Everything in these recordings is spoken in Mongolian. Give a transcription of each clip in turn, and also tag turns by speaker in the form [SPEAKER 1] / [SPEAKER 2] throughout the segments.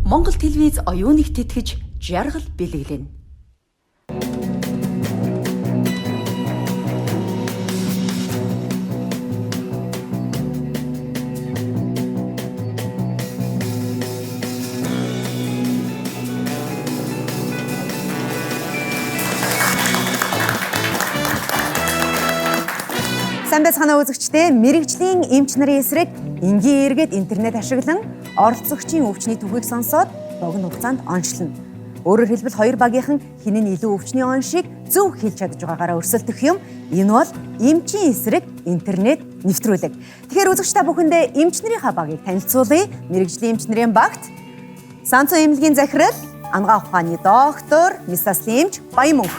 [SPEAKER 1] Монгол телевиз оюуныг тэтгэж жаргал бэлэглэнэ.
[SPEAKER 2] Сайн байцгаана уу үзэгчдээ. Мэргэжлийн эмч нарын эсрэг энгийн эргээд интернет ашиглан оролцогчийн өвчний түүхийг сонсоод богино хугацаанд онцлно. Өөрөөр хэлбэл хоёр багийнхан хэн нь илүү өвчний оншийг зөв хэлж чадж байгаагаараа өрсөлдөх юм. Энэ бол эмчийн эсрэг интернет нэвтрүүлэг. Тэгэхээр үзэгч та бүхэндээ эмч нарынхаа багийг танилцуулъя. Мэргэжлийн эмч нарын багт Санцуу эмнэлгийн захирал, Ангаа ухааны доктор, Мисс Аслын эмч Баян Мөнх.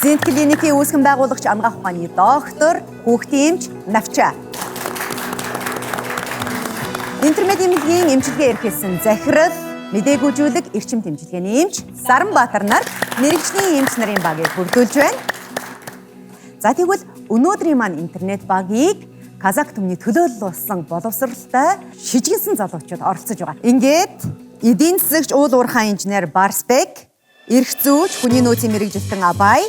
[SPEAKER 2] Зинт клиникийн үүсгэн байгуулагч Ангаах ухааны доктор, хүүхдийн эмч Навчаа. Интермед эмнэлгийн эмчилгээ эрхэлсэн захирал, мдэггүйжүүлэг эрчим тэмцэлгээний эмч Саранбаатар нар мэргэжлийн эмч нарын багийг бүрдүүлж байна. За тэгвэл өнөөдрийн маань интернет багийг Казак түмний төлөөлөл болсон боловсралтай шижгэнсэн залуучууд оролцож байгаа. Ингээд эдийн засагч уул уурхайн инженер Барсбек, эрх зүйч, хүний нөөцийн мэргэжилтэн Абай,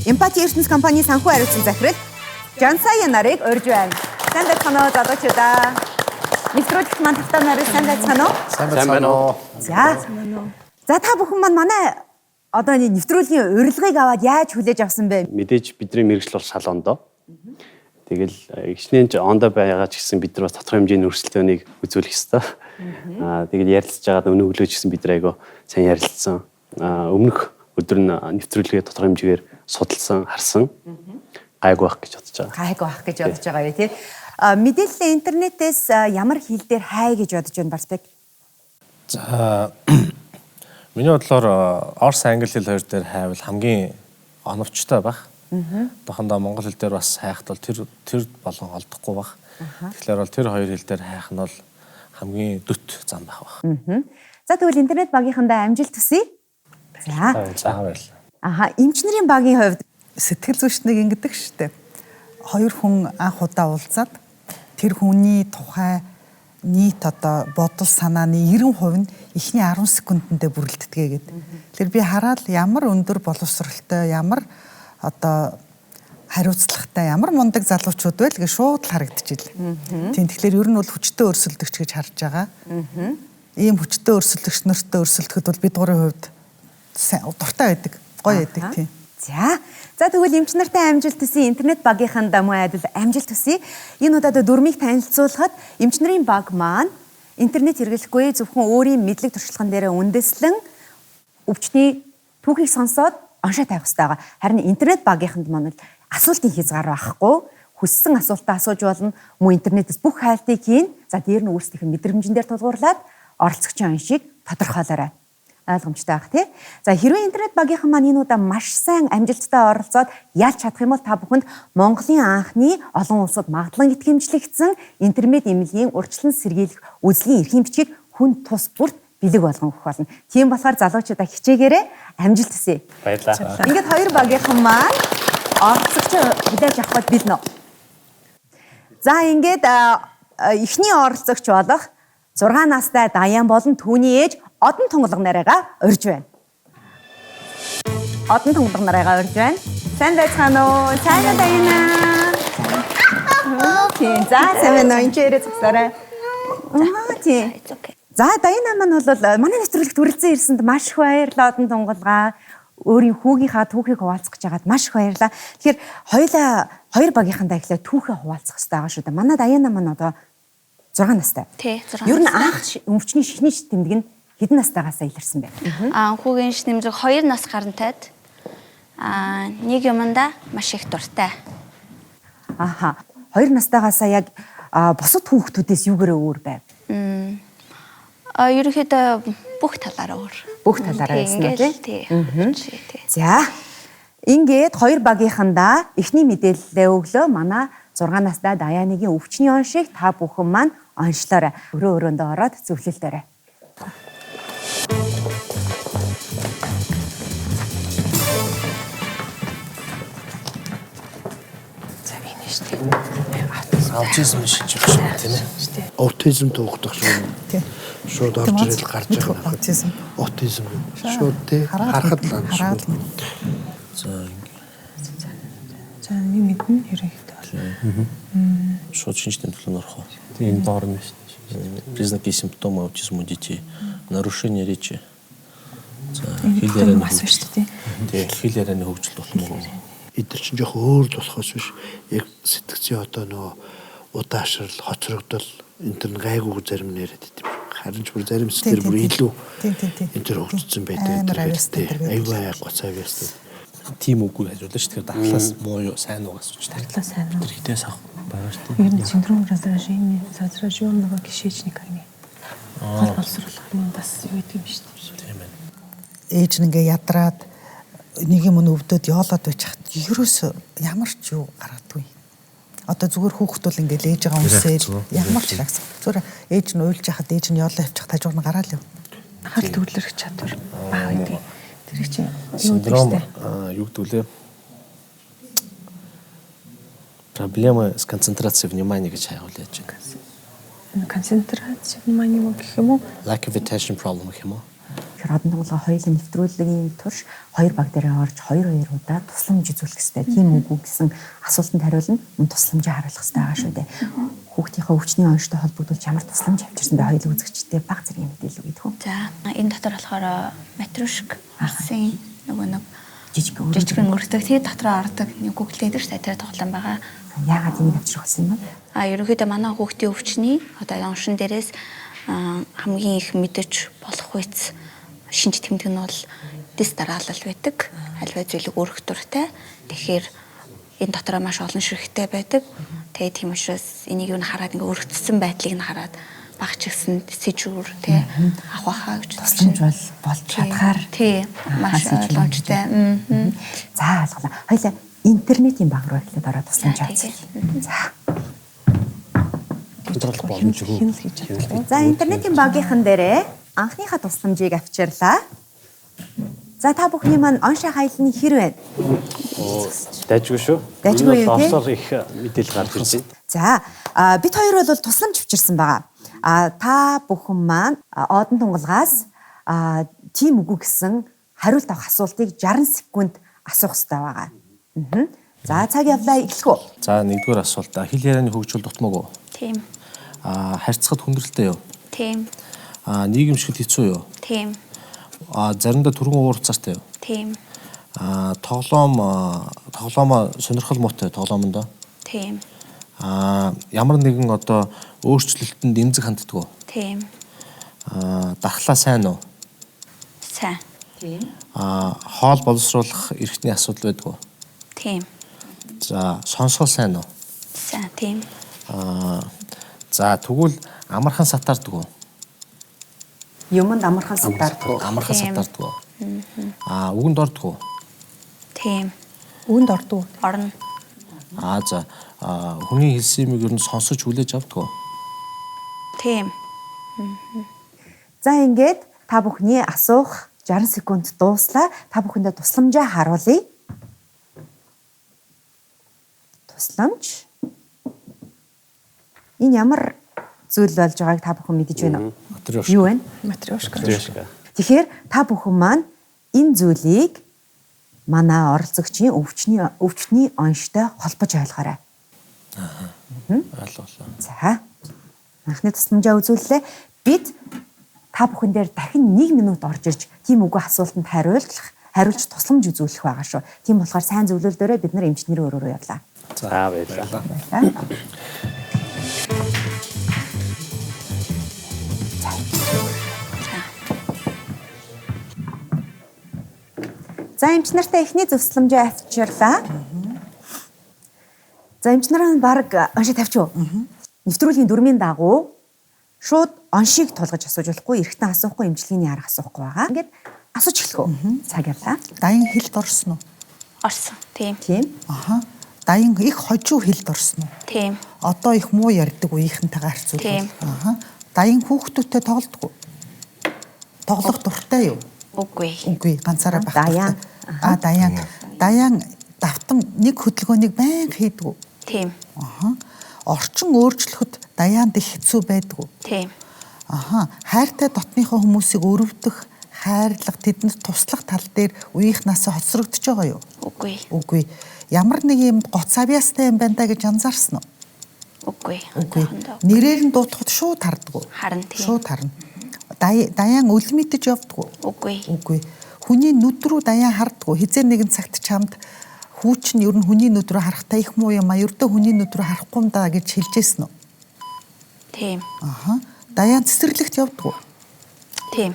[SPEAKER 2] Эмпати ертөнц компанийн санхүү хариуцсан захирал Жансая нарыг урьж байна. Сайн байцгаана уу залуучуудаа. Нэвтрүүлэгт маань тавтаа нарыг сайн байцгаана уу?
[SPEAKER 3] Сайн байна уу?
[SPEAKER 2] За. За та бүхэн маань манай одоо энэ нэвтрүүлгийн урилгыг аваад яаж хүлээж авсан бэ?
[SPEAKER 3] Мэдээж бидний мэргэжил бол шал ондоо. Тэгэл хичнээн ч ондоо байгаа ч гэсэн бид нар бас тодорхой хэмжээний өрсөлдөөнийг үзүүлэх ёстой. Тэгэл ярилцж байгаад өнөө өглөө ч гэсэн бид нар айгүй сайн ярилцсан. Өмнөх өдөр нь нэвтрүүлгээ тодорхой хэмжээгээр судалсан, харсан. Гайгүй байх гэж бодож байгаа.
[SPEAKER 2] Гайгүй байх гэж бодож байгаа юу тий. Мэдээлэл интернетээс ямар хэл дээр хай гэж бодож байна Барсбек?
[SPEAKER 4] За миний бодлоор орос англи хэл хоёр дээр хайвал хамгийн оновчтой байх. Одоохондоо монгол хэл дээр бас хайхад бол тэр болон олдохгүй байх. Тэгэхээр бол тэр хоёр хэл дээр хайх нь бол хамгийн дөт зам байх байх.
[SPEAKER 2] За тэгвэл интернет багийнхандаа амжилт хүсье. За.
[SPEAKER 4] За баярлалаа.
[SPEAKER 2] Аха, эмч нарын багийн хувьд
[SPEAKER 5] сэтгэл зүйчнийг ингэдэг штэ. Хоёр хүн анх удаа уулзаад тэр хүний тухай нийт одоо бодол санааны 90% нь эхний 10 секундэндээ бүрэлддэг гэдэг. Тэгэхээр би хараад ямар өндөр боловсралтай, ямар одоо хариуцлагатай, ямар мундаг залуучууд вэ гэж шууд л харагдчихэв. Тийм, тэгэхээр ер нь бол хүчтэй өрсөлдөгч гэж харж байгаа. Ийм хүчтэй өрсөлдөгч нартай өрсөлдөхөд бол бид гурийн хувьд дуртай байдаг, гоё байдаг тийм.
[SPEAKER 2] За. За тэгвэл эмч нартай амжилт хүсье, интернет багийнханд мөн адил амжилт хүсье. Энэ удаад дөрмийг танилцуулахад эмч нарын баг маань интернет хэрэглэхгүй зөвхөн өөрийн мэдлэг туршлаган дээр үндэслэн өвчний түүхийг сонсоод оншоо тавих хэрэгтэй байгаа. Харин интернет багийнханд маань асуултын хязгаар байхгүй. Хүссэн асуултаа асууж болно. Мөн интернетээс бүх хайлтыг хийн. За дээр нь өөрсдийнх нь мэдрэмжэн дээр тулгуурлаад оролцогчийн оншийг тодорхойлоорой. Ойлгомжтой байх тий. За хэрвээ интернет багийнхан маань энэ удаа маш сайн амжилттай оролцоод ялж чадах юм бол та бүхэнд Монголын анхны олон улсад магадлан итгэмжлэгдсэн интернет эмнэлгийн урьдчилан сэргийлэх үзлэгийн эрхийн бичгийг хүн тус бүрт бэлэг болгон өгөх болно. Тийм болохоор залуучуудаа хичээгээрэй, амжилт хүсье.
[SPEAKER 3] Баярлалаа.
[SPEAKER 2] Ингээд хоёр багийнхан маань оролцогч хүлээж авахд бэлнэ. За ингээд эхний оролцогч болох 6 настай Даян болон түүний ээж Одон тунгалаг нарыгаа урьж байна. Одон тунгалаг нарыгаа урьж байна. Сайн байцгаана уу? Сайн уу Даяна? Тийм. За сайн байна уу? Энд чи ирээ зогсоорой. Тийм. За Даяна маань бол манай нэвтрүүлэгт хүрэлцэн ирсэнд маш их баярлалаа Одон тунгалгаа. Өөрийн хүүгийнхаа түүхийг хуваалцах гэж байгаад маш их баярлалаа. Тэгэхээр хоёулаа хоёр багийнхандаа эхлээд түүхээ хуваалцах хэрэгтэй байгаа шүү дээ. Манай Даяна маань одоо 6 настай.
[SPEAKER 6] Тий, 6.
[SPEAKER 2] Ер нь анх өвчний шихний тэмдэг нь хэдэн настайгаасаа илэрсэн бэ?
[SPEAKER 6] Хүүгийн шин тэмдэг 2 нас гарантайд нэг юмдаа маш их дуртай.
[SPEAKER 2] Аха. 2 настайгаасаа яг бусад хүүхдүүдээс юугээрээ өөр байв?
[SPEAKER 6] Ерөнхийдөө бүх талаараа өөр.
[SPEAKER 2] Бүх талаараа байсан уу
[SPEAKER 6] тий? Тий.
[SPEAKER 2] За. Ингээд хоёр багийнхандаа эхний мэдээлэлээ өглөө манай 6 настай Даяныгийн өвчний оншийг та бүхэн маань онцлоорой. Өрөө өрөөндөө ороод зөвлөлтөөрэй.
[SPEAKER 7] За энэ шүү дээ.
[SPEAKER 4] Аутизм шинж биш юм тийм ээ.
[SPEAKER 7] Аутизм төвөгдөх шиг.
[SPEAKER 5] Тий.
[SPEAKER 7] Шууд орж ирэл гарч байгаа.
[SPEAKER 5] Аутизм.
[SPEAKER 7] Аутизм. Шууд тий харахад л
[SPEAKER 5] хараад л.
[SPEAKER 4] За
[SPEAKER 8] За нэг мэднэ ерөнхийдөө бол.
[SPEAKER 4] шууд шинж тэмдэглэл нь орох уу?
[SPEAKER 3] Тийм энэ доор нь шүү дээ.
[SPEAKER 4] Признаки и симптомы аутизма у детей. Нарушение речи. За
[SPEAKER 8] Энэ
[SPEAKER 4] хэл ярианы
[SPEAKER 8] бас
[SPEAKER 4] хөгжил.
[SPEAKER 8] шүү дээ.
[SPEAKER 4] Тий, хэл ярианы хөгжил дутмаг.
[SPEAKER 7] Эдгээр чинь жоох өөр л болохоос биш. Яг сэтгцийн одоо нөгөө удаашрал, хоцрогдол энэ төр нь гайгүй зарим нь яриад идэв. Харин ч бүр зарим
[SPEAKER 5] Тий,
[SPEAKER 7] сэтэл бүр
[SPEAKER 5] тий,
[SPEAKER 7] илүү
[SPEAKER 5] тий. Тий, тий, тий.
[SPEAKER 7] энэ төр хөгжсөн байдаг.
[SPEAKER 5] Амар авьяастай энэ төр байдаг.
[SPEAKER 7] Айгүй гоц авьяастай.
[SPEAKER 4] Тийм үгүй хариулна шүү. Тэгэхээр дархлаас муу юу, сайн уу асууж та.
[SPEAKER 8] Дархлаа сайн уу?
[SPEAKER 3] Тэр хитээс авах байгаа шүү дээ.
[SPEAKER 8] Ер нь синдром раздражения, раздраженного кишечника гэх гол боловсруулах юм бас юу гэдэг юм шүү дээ.
[SPEAKER 4] Тийм байна.
[SPEAKER 5] Ээж нь ингээ ядраад нэг юм нь өвдөд ёолоод байж хат ерөөсөө ямар ч юу гаргадаггүй. Одоо зүгээр хүүхэд бол ингээл ээж байгаа үнсээр ямар ч реакц. Зүгээр ээж нь уйлж хахад ээж нь ёолоо явчих тажуур нь гараал яв.
[SPEAKER 8] Анхаарал төвлөрөх чадвар бага гэдэг. Тэр чинь юу гэдэг
[SPEAKER 4] Синдром
[SPEAKER 8] штэ.
[SPEAKER 4] юу гэдэг лээ? Проблемы с концентрацией внимания гэж хайгуулж байна.
[SPEAKER 8] Концентраци внимания гэх юм уу?
[SPEAKER 4] Lack of attention problem гэх юм уу?
[SPEAKER 2] Тэгэхээр одон тунгалгаа хоёулын нэвтрүүлгийн турш хоёр баг дээрээ орж хоёр хоёр удаа тусламж үзүүлэх хэрэгтэй. Тийм үгүй гэсэн асуултанд хариулна. Мөн тусламжаа харуулах хэрэгтэй байгаа шүү дээ. Хүүхдийнхээ өвчний онштой холбогдуулж ямар тусламж авчирсан бэ? Хоёулын үзэгчтэй баг зэргийн мэдээлэл өгдөг үү?
[SPEAKER 6] За энэ дотор болохоор матрешк Орсын нөгөө нэг
[SPEAKER 2] Жижиг өргөдөг.
[SPEAKER 6] жижигэн өргөдөг тэр дотроо ордог нэг Google дээр шүү дээ тэр тоглоом байгаа.
[SPEAKER 2] Яагаад энийг авчрах болсон юм бэ?
[SPEAKER 6] А ерөнхийдөө манай хүүхдийн өвчний одоо оншин дээрээс хамгийн их мэдэж болох үйц шинж тэмдэг нь бол дэс дараалал байдаг. Альва зүйлийг өргөх дуртай. Тэгэхээр энэ дотроо маш олон ширхттэй байдаг. Тэгээд тийм учраас энийг юу н хараад ингээ өргөцсөн байдлыг нь хараад баг ч гэсэн сэжүүр тий авах байхаа гэж
[SPEAKER 2] Тусламж бол болж чадхаар
[SPEAKER 6] тий маш
[SPEAKER 2] сэжүүр
[SPEAKER 6] ойлгомжтой. Мм.
[SPEAKER 2] За ойлголоо. Хоёлаа интернетийн баг руу эхлээд ороод тусламж
[SPEAKER 6] За,
[SPEAKER 2] авцгаая. За.
[SPEAKER 3] Контроллох боломжгүй.
[SPEAKER 8] Хяналт хийж чадахгүй.
[SPEAKER 2] За интернетийн багийнхан дээрээ анхныхаа тусламжийг авчирлаа. За та бүхний маань оншоо хайлны хэр байна?
[SPEAKER 3] Дайжгүй шүү.
[SPEAKER 2] Дайжгүй юу, тий?
[SPEAKER 3] Орсоор их мэдээлэл гарч ирж байна.
[SPEAKER 2] За бид хоёр бол тусламж авчирсан байгаа. А та бүхэн маань одон тунгалгаас тийм үгүй гэсэн хариулт авах асуултыг 60 секунд асуух хэрэгтэй байгаа. Мгм. За цаг явлаа эхлэх үү?
[SPEAKER 4] За нэгдүгээр асуулт. Хэл ярианы хөгжил дутмаг уу?
[SPEAKER 6] Тийм.
[SPEAKER 4] А харьцахад хүндрэлтэй юу?
[SPEAKER 6] Тийм.
[SPEAKER 4] А нийгэмшигт хэцүү юу?
[SPEAKER 6] Тийм.
[SPEAKER 4] А заримдаа түргэн уур цартай юу?
[SPEAKER 6] Тийм.
[SPEAKER 4] А тоглоом тоглоомоо сонирхол муутай тоглоомондоо.
[SPEAKER 6] Тийм.
[SPEAKER 4] А ямар нэгэн одоо өөрчлөлтөнд эмзэг ханддаг уу?
[SPEAKER 6] Тийм.
[SPEAKER 4] А дархлаа сайн уу?
[SPEAKER 6] Сайн.
[SPEAKER 4] А хоол боловсруулах эрхтний асуудал байдаг уу?
[SPEAKER 6] Тийм.
[SPEAKER 4] За сонсгол сайн уу?
[SPEAKER 6] Сайн. Тийм.
[SPEAKER 4] А за тэгвэл амархан сатаардаг уу?
[SPEAKER 2] Юмд амархан сатаардаг.
[SPEAKER 4] Амархан
[SPEAKER 6] Тийм.
[SPEAKER 4] сатаардаг уу? А үгэнд ордог уу?
[SPEAKER 6] Тийм.
[SPEAKER 8] Үгэнд ордог уу?
[SPEAKER 6] Орно.
[SPEAKER 4] А за хүний хэлсэн юмыг ер нь сонсож хүлээж авдаг уу?
[SPEAKER 6] Тийм.
[SPEAKER 2] За ингээд та бүхний асуух 60 секунд дууслаа. Та бүхэндээ тусламжаа харуулъя. Тусламж. Энэ ямар зүйл болж байгааг та бүхэн мэдэж байна уу?
[SPEAKER 4] Матрешка.
[SPEAKER 2] Юу вэ?
[SPEAKER 8] Матрешка.
[SPEAKER 3] Матрешка.
[SPEAKER 2] Тэгэхээр та бүхэн маань энэ зүйлийг манай оролцогчийн өвчний онштой холбож ойлгоорой.
[SPEAKER 4] Ойлголоо.
[SPEAKER 2] За. Анхны тусламжаа үзүүллээ. Бид та бүхэн дээр дахин 1 минут орж ирж тийм үгүй асуултанд хариулж тусламж үзүүлэх байгаа шүү. Тийм болохоор сайн зөвлөлдөөрөө бид нар эмчнэрийн өрөө рүү явлаа.
[SPEAKER 3] За баярлалаа.
[SPEAKER 2] Баярлалаа. За эмч нартай эхний зөвсөлмжөө авчирлаа. За эмч нар нь баг оншиг тавьчих уу? Нэвтрүүлгийн дүрмийн дагуу шууд оншийг тулгаж асууж болохгүй, эргэтэн асуухгүй, эмчилгээний арга асуухгүй байгаа. Ингээд асууж эхлэх үү? Цаг явлаа.
[SPEAKER 5] Даян хилд орсон уу?
[SPEAKER 6] Орсон. Тийм.
[SPEAKER 2] Тийм.
[SPEAKER 5] Аха. Даян их хожуу хилд орсон уу?
[SPEAKER 6] Тийм.
[SPEAKER 5] Одоо их муу ярьдаг үеийнхэнтэйгээ харьцуулбал.
[SPEAKER 6] Тийм.
[SPEAKER 5] Аха. Даян хүүхдүүдтэй тоглодог уу? Тоглох дуртай юу?
[SPEAKER 6] Үгүй.
[SPEAKER 5] Үгүй, ганцаараа байх
[SPEAKER 2] Даян.
[SPEAKER 5] дуртай. А Даян. Даян давтан нэг хөдөлгөөнийг байнга хийдэг үү?
[SPEAKER 6] Тийм.
[SPEAKER 5] Аха. Орчин өөрчлөхөд Даяанд их хэцүү байдгүй.
[SPEAKER 6] Тийм.
[SPEAKER 5] Аха. Хайртай дотныхоо хүмүүсийг өрөвдөх, хайрлах, тэдэнд туслах тал дээр үеийнхнаас хоцрогдож байгаа юу?
[SPEAKER 6] Үгүй.
[SPEAKER 5] Үгүй. Ямар нэг юм гоц авьяастай юм байна да гэж анзаарсан уу?
[SPEAKER 6] Үгүй.
[SPEAKER 5] Үгүй.
[SPEAKER 6] Одоохондоо.
[SPEAKER 5] Нэрээр нь дуутахад шууд хардггүй.
[SPEAKER 6] Харна, тийм.
[SPEAKER 5] Шууд харна. Даяан үл мэдэж явдггүй.
[SPEAKER 6] Үгүй.
[SPEAKER 5] Үгүй. Хүний нүд рүү Даяан хардггүй. Хизээ нэгэн цагт чамд хүү чинь ер нь хүний нүд рүү харахтаа их муу юм а. Ердөө хүний нүд рүү харахгүй юм да гэж хэлжсэн үү?
[SPEAKER 6] Тийм.
[SPEAKER 5] Аха. Даяан цэцэрлэгт явдггүй.
[SPEAKER 6] Тийм.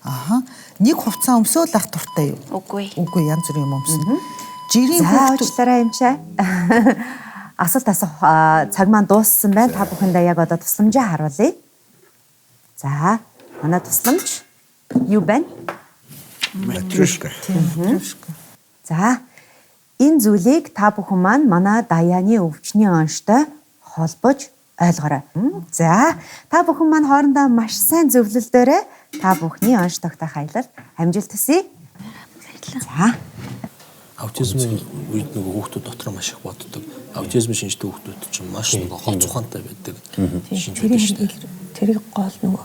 [SPEAKER 5] Аха. Нэг хувцас өмсөөл ах туртай юу?
[SPEAKER 6] Үгүй.
[SPEAKER 5] Үгүй, янз бүрийн юм өмснө. Жирийн
[SPEAKER 2] За
[SPEAKER 5] хүүхдүүд
[SPEAKER 2] уучлаарай эмчээ. Асуулт асуух цаг маань дууссан байна. Та бүхэндээ яг одоо тусламжаа харуулъя. За, манай тусламж юу байна?
[SPEAKER 7] Матрешка.
[SPEAKER 2] За, энэ зүйлийг та бүхэн маань манай Даяаны өвчний онштой холбож ойлгоорой. За, та бүхэн маань хоорондоо маш сайн зөвлөлдөөрэй. Та бүхний онш тогтоох аялал амжилт хүсье.
[SPEAKER 6] Баярлалаа.
[SPEAKER 2] За,
[SPEAKER 4] Аутизмын үед нөгөө хүүхдүүд дотор маш их боддог. Аутизм шинжтэй хүүхдүүд чинь маш нөгөө хоц ухаантай байдаг. Шинж байдаг шүү дээ.
[SPEAKER 8] Тэрийг гол нөгөө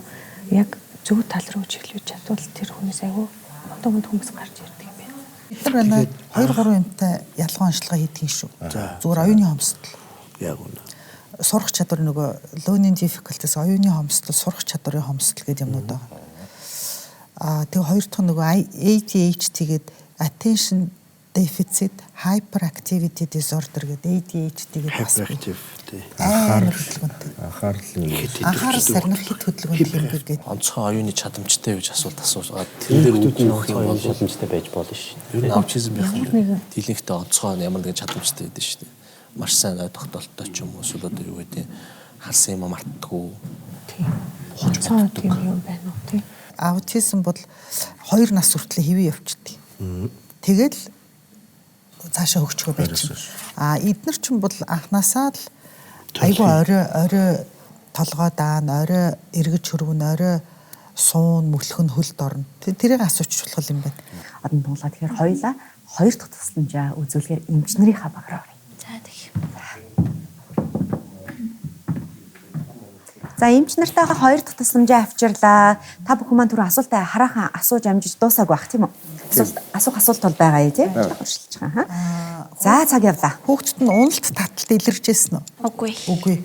[SPEAKER 8] яг зөв тал руу чиглүүлж чадвал тэр хүнээс айгүй мундаг мундаг хүмүүс гарч ирдэг юм байна.
[SPEAKER 5] Бид нар байна 2 3 юмтай ялган онцлогоо хийдэг юм шүү. Зүгээр оюуны хомсдол.
[SPEAKER 7] Яг үнэ.
[SPEAKER 5] Сурах чадвар нөгөө learning difficulties оюуны хомсдол, сурах чадварын хомсдол гэдэг юмнууд байгаа. Аа тэг хоёр дахь нь нөгөө ADHD гэдэг attention deficit hyperactivity disorder гэдэг ADHD гэдэг бас
[SPEAKER 7] Hyperactive тий.
[SPEAKER 5] амар хөдөлгөөнтэй.
[SPEAKER 9] Анхаарлын
[SPEAKER 5] Анхаарал сарних хит хөдөлгөөнтэй юм гэдэг.
[SPEAKER 4] Онцгой оюуны чадамжтай гэж асуулт асуугаад тэр дээр үгүй өгөх юм бол
[SPEAKER 3] чадамжтай байж болно шүү.
[SPEAKER 4] Ер нь аутизмын дийлэнхтэй онцгой ямар нэгэн чадамжтай байдаг шүү дээ. Маш сайн ой тогтоолттой ч юм уу эсвэл одоо юу гэдэг харсан юм мартдаггүй.
[SPEAKER 8] Тийм. Онцгой тийм юм байна уу тийм.
[SPEAKER 5] Аутизм бол 2 нас хүртэл хэвээ явчихдээ. Тэгэл цаашаа хөгжихөө байчихна. А эднэр чинь бол анханасаа л айгүй орой орой толгой даана, орой эргэж хөрвөн, орой суун, мөлхөн хөлд орно. Тэрийг асууч болох юм байна.
[SPEAKER 2] одон тунгалаа. Тэгэхээр хоёулаа хоёр дахь тусламжаа үзүүлэхээр эмч нарынхаа баг руу оръё.
[SPEAKER 6] За тэг.
[SPEAKER 2] За, эмч нартайгаа хоёр дахь тусламжаа авчирлаа. Та бүхэн маань түрүү асуултаа хараахан асууж амжиж дуусаагүй бах тийм үү? Асуулт асуух асуулт бол байгаа юм тийм. Уршилж байгаа. За, цаг явлаа.
[SPEAKER 5] Хүүхдэд нь уналт таталт илэрч ирсэн үү?
[SPEAKER 6] Үгүй.
[SPEAKER 5] Үгүй.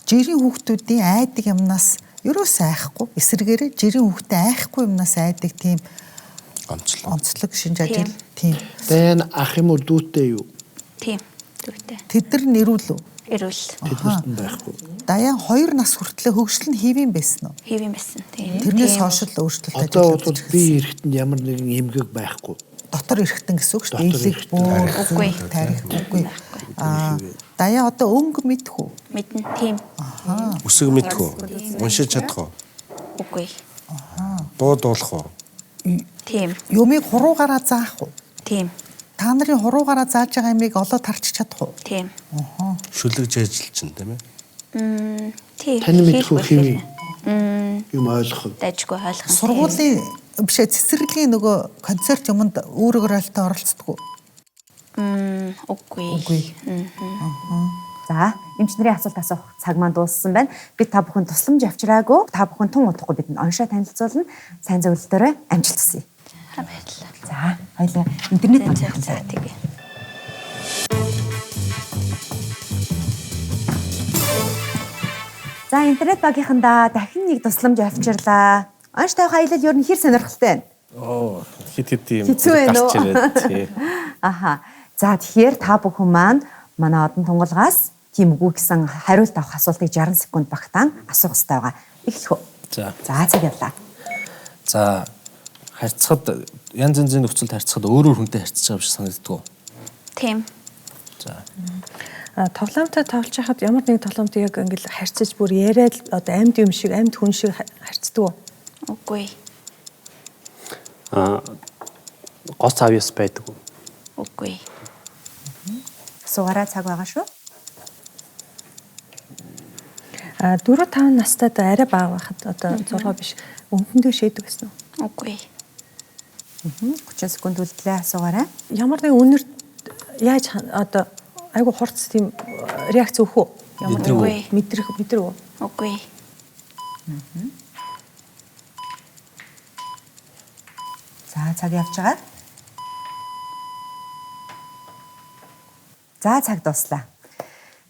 [SPEAKER 5] Жирийн хүүхдүүдийн айдаг юмнаас ерөөсөө айхгүй. Эсвэргээрээ жирийн хүүхдээ айхгүй юмнаас айдаг тийм
[SPEAKER 9] онцлог.
[SPEAKER 5] Онцлог шинж ажил тийм.
[SPEAKER 7] Дайн ах юм уу дүүтэй юу?
[SPEAKER 6] Тийм. Дүүтэй.
[SPEAKER 5] Тэд нар нэрүүл үү?
[SPEAKER 6] Эрүүл.
[SPEAKER 7] Тэднэрт нь байхгүй.
[SPEAKER 5] Даян 2 нас хүртлээр хөгжил нь хэвийн байсан уу?
[SPEAKER 6] Хэвийн байсан. Тийм.
[SPEAKER 5] Тэрнээс хойш л өөрчлөлт
[SPEAKER 7] Одоо бол
[SPEAKER 5] ажиллаж
[SPEAKER 7] би эрэхтэнд ямар нэгэн эмгэг байхгүй.
[SPEAKER 5] Дотор эрэхтэн гэсэн үг шүү дээ.
[SPEAKER 7] Дотор
[SPEAKER 5] Элэг
[SPEAKER 7] эрхтэн.
[SPEAKER 5] бөөр,
[SPEAKER 6] Үгүй.
[SPEAKER 5] тарих үгүй. Аа, Даян одоо өнгө мэдэх үү?
[SPEAKER 6] Мэднэ. Тийм.
[SPEAKER 9] Үсэг мэдэх үү? Уншиж чадах уу?
[SPEAKER 6] Үгүй.
[SPEAKER 9] Дуу дуулах уу?
[SPEAKER 6] Тийм.
[SPEAKER 5] Юмыг хуруугаараа заах уу?
[SPEAKER 6] Тийм.
[SPEAKER 5] Та нарын хуруугаараа зааж байгаа юмыг олоод харч чадах уу?
[SPEAKER 6] Тийм.
[SPEAKER 9] Шүлэг жижил чинь тийм ээ.
[SPEAKER 6] Тийм.
[SPEAKER 7] Тань мэдэх үү
[SPEAKER 6] Хийх
[SPEAKER 7] хэвийн?
[SPEAKER 6] байх.
[SPEAKER 7] Юм ойлгох.
[SPEAKER 6] Дайжгүй ойлгох.
[SPEAKER 5] Сургуулийн биш ээ, цэцэрлэгийн нөгөө концерт юмд үүрэг ролтой оролцдог уу?
[SPEAKER 6] Үгүй.
[SPEAKER 5] Үгүй.
[SPEAKER 2] За, эмч нарын асуулт асуух цаг маань дууссан байна. Би та бүхэн тусламж авчираагүй. Та бүхэн тун удахгүй бидэнд оншоо танилцуулна. Сайн зөвлөлтөөрөө амжилт хүсье.
[SPEAKER 6] За баярлалаа.
[SPEAKER 2] За, хоёлаа интернет
[SPEAKER 6] За за тэгээ.
[SPEAKER 2] За, интернет багийнхандаа дахин нэг тусламж авчирлаа. Онш тавих аялал ер нь хэр сонирхолтой байна?
[SPEAKER 4] Оо, хит хит юм
[SPEAKER 2] Хэцүү байна уу?
[SPEAKER 4] гарч ирээд тий.
[SPEAKER 2] Аха. За, тэгэхээр та бүхэн маань манай одон тунгалгаас тийм үгүй гэсэн хариулт авах асуултыг 60 секунд багтаан асуух хэрэгтэй байгаа. Эхлэх үү?
[SPEAKER 4] За.
[SPEAKER 2] За, цаг явлаа.
[SPEAKER 4] За, харьцахад янз янзын нөхцөлд харьцахад өөр өөр хүнтэй харьцаж байгаа юм шиг санагддаг уу?
[SPEAKER 6] Тийм.
[SPEAKER 4] За.
[SPEAKER 8] Тоглоомтой тоглож байхад ямар нэг тоглоомтой яг ингээл харьцаж бүр яриад одоо амьд юм шиг амьд хүн шиг харьцдаг уу?
[SPEAKER 6] Үгүй.
[SPEAKER 3] Аа, гоц авьяас байдаг уу?
[SPEAKER 6] Үгүй.
[SPEAKER 2] Асуугаараа цаг байгаа шүү.
[SPEAKER 8] 4 5 настай одоо арай бага байхад одоо 6 биш өмгөндөө шийдэг гэсэн үү?
[SPEAKER 6] Үгүй.
[SPEAKER 2] 30 секунд үлдлээ асуугаарай.
[SPEAKER 8] Ямар нэгэн үнэр яаж одоо айгу хурц тийм реакц өгөх үү? Ямар
[SPEAKER 6] Мэдрэг үү?
[SPEAKER 8] Мэдрэх мэдрэг үү?
[SPEAKER 6] Үгүй.
[SPEAKER 2] За цаг явж байгаа. За цаг дуслаа.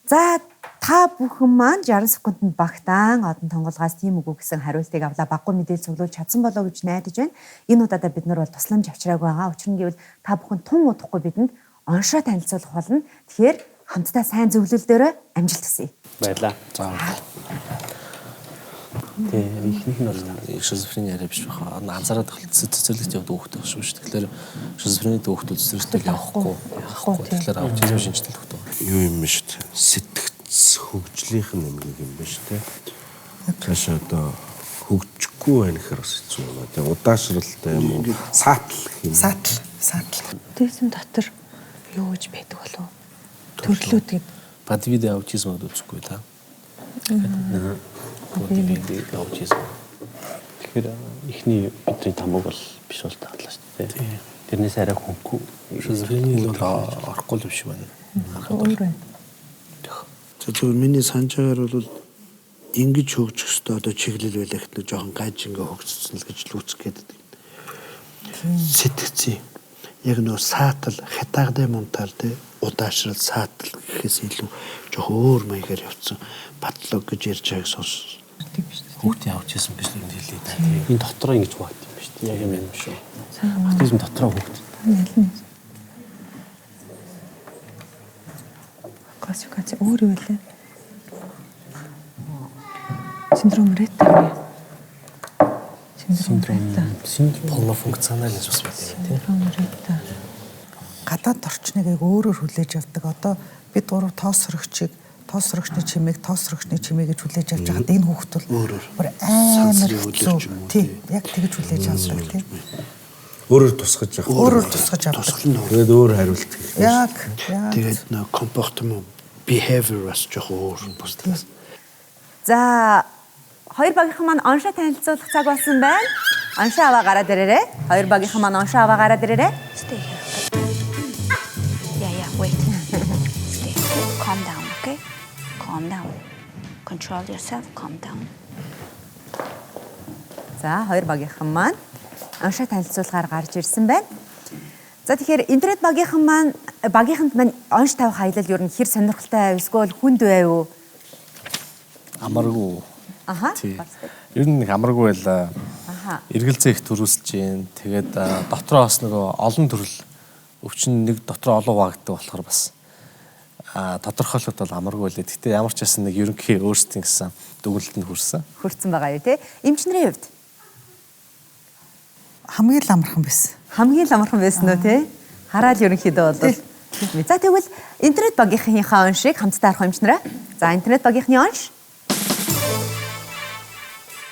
[SPEAKER 2] За та бүхэн маань 60 секундэд багтаан одон тунгалгаас тийм үгүй гэсэн хариултыг авлаа. Баггүй мэдээлэл цуглуулж чадсан болоо гэж найдаж байна. Энэ удаадаа бид нар бол тусламж авчираагүй байгаа. Учир нь гэвэл та бүхэн тун удахгүй бидэнд оншоо танилцуулах болно. Тэгэхээр хамтдаа сайн зөвлөл дээрээ амжилт хүсье.
[SPEAKER 3] Баярлаа.
[SPEAKER 4] За.
[SPEAKER 3] Тий, ихнийх нь бол
[SPEAKER 4] Шизофрени яриа биш баха. Анзаараад цэцэрлэгт явдаг хүүхдтэй шүү шүү. Тэгэхээр шизофрени хүүхдүүд цэцэрлэгт явахгүй. Явахгүй. Тэгэхээр аутизм шинжтэй хүүхдүүд.
[SPEAKER 9] Юу юм бэ шүү дээ. Сэтгц хөгжлийнх нь эмгэг юм байна шүү дээ. Цаашаа одоо хөгжихгүй байх гэхээр бас хэцүү юм аа. Тэгээ удаашралтай юм уу? Саатал гэх юм.
[SPEAKER 5] Саатал, саатал.
[SPEAKER 8] Аутизм дотор юу гэж байдаг болов? Төрлүүд гэдэг.
[SPEAKER 4] Падвиде аутизм гэдэг үзэхгүй та. Падвиде аутизм.
[SPEAKER 3] Тэгэхээр эхний бидний тамаг бол биш бол таадлаа шүү дээ. Тэрнээс арай хөнгөн.
[SPEAKER 4] Шизофрени л бол орохгүй л юм шиг байна.
[SPEAKER 8] Өөр байна.
[SPEAKER 7] За зөвхөн миний санаж байгаагаар бол ингэж хөгжих ёстой одоо чиглэл байлаа гэхэд жоохон гаж ингээ хөгжсөн л гэж л үүсэх гээд байдаг. Сэтгцэн яг нөө саатал хятагдай мунтал те удаашрал саатал гэхээс илүү жоохон өөр маягаар явцсан патолог гэж ярьж байгааг сонс.
[SPEAKER 4] Хүүхдийн аутизм гэж л хэлээ та.
[SPEAKER 3] Энэ дотроо ингэж хуваагдсан юм биш үү? Яг юм юм шүү. Аутизм дотроо хүүхд.
[SPEAKER 8] Аль нь? Классификац өөр юу вэ? Синдром Ретта гэх. Синдром Ретта.
[SPEAKER 4] Синдром полнофункционал гэж бас байдаг юм тийм.
[SPEAKER 8] Синдром Ретта.
[SPEAKER 5] Гадаад орчныг яг өөрөөр хүлээж авдаг. Одоо бид гурав тоос сөрөгчийг тоос сөрөгчний чимээг тоос сөрөгчний чимээ гэж хүлээж авч байхад энэ хүүхд бол
[SPEAKER 7] Өөрөөр.
[SPEAKER 5] бүр амар
[SPEAKER 7] Сансрын хөдлөгч
[SPEAKER 5] хэцүү.
[SPEAKER 7] юм уу,
[SPEAKER 5] Тий,
[SPEAKER 7] тий.
[SPEAKER 5] яг тэгж хүлээж авдаг тий.
[SPEAKER 9] Өөрөөр тусгаж авах.
[SPEAKER 5] Өөрөөр тусгаж авдаг.
[SPEAKER 7] Тусгал нь өөр.
[SPEAKER 9] Тэгээд өөр хариулт гэх.
[SPEAKER 5] Яг яг
[SPEAKER 7] Тэгээд нөө comportment behavior бас жоохон өөр бусдаас.
[SPEAKER 2] За хоёр багийнхан маань оншоо танилцуулах цаг болсон байна. Оншоо аваа гараад ирээрэй. Хоёр багийнхан маань оншоо аваа гараад ирээрэй.
[SPEAKER 6] Stay here. Yeah, yeah, wait. Stay. Calm down, okay? Calm down. Control yourself, calm down.
[SPEAKER 2] За хоёр багийнхан маань оншоо танилцуулахаар гарч ирсэн байна. За тэгэхээр интернет багийнхан маань багийнханд маань онш тавих аялал ер нь хэр сонирхолтой байв эсвэл хүнд байв уу?
[SPEAKER 4] Амаргүй.
[SPEAKER 2] Аха.
[SPEAKER 4] Тий. Ер нь нэг амаргүй байлаа.
[SPEAKER 2] Аха.
[SPEAKER 4] Эргэлзээ их төрүүлж гин. Тэгээд дотроо бас нөгөө олон төрөл өвчин нэг дотроо олон хуваагддаг болохоор бас тодорхойлоход бол амаргүй байлээ. Гэхдээ ямар ч байсан нэг ерөнхий өөрсдийн гэсэн дүгнэлтэнд хүрсэн.
[SPEAKER 2] Хүрсэн байгаа юу те? Эмч нарын хувьд
[SPEAKER 5] хамгийн л амархан байсан.
[SPEAKER 2] хамгийн л амархан байсан уу те? Хараал ерөнхийдөө бол. За тэгвэл интернет багийнхынхаа оншийг хамтдаа харах эмч нараа. За интернет багийнхны онш.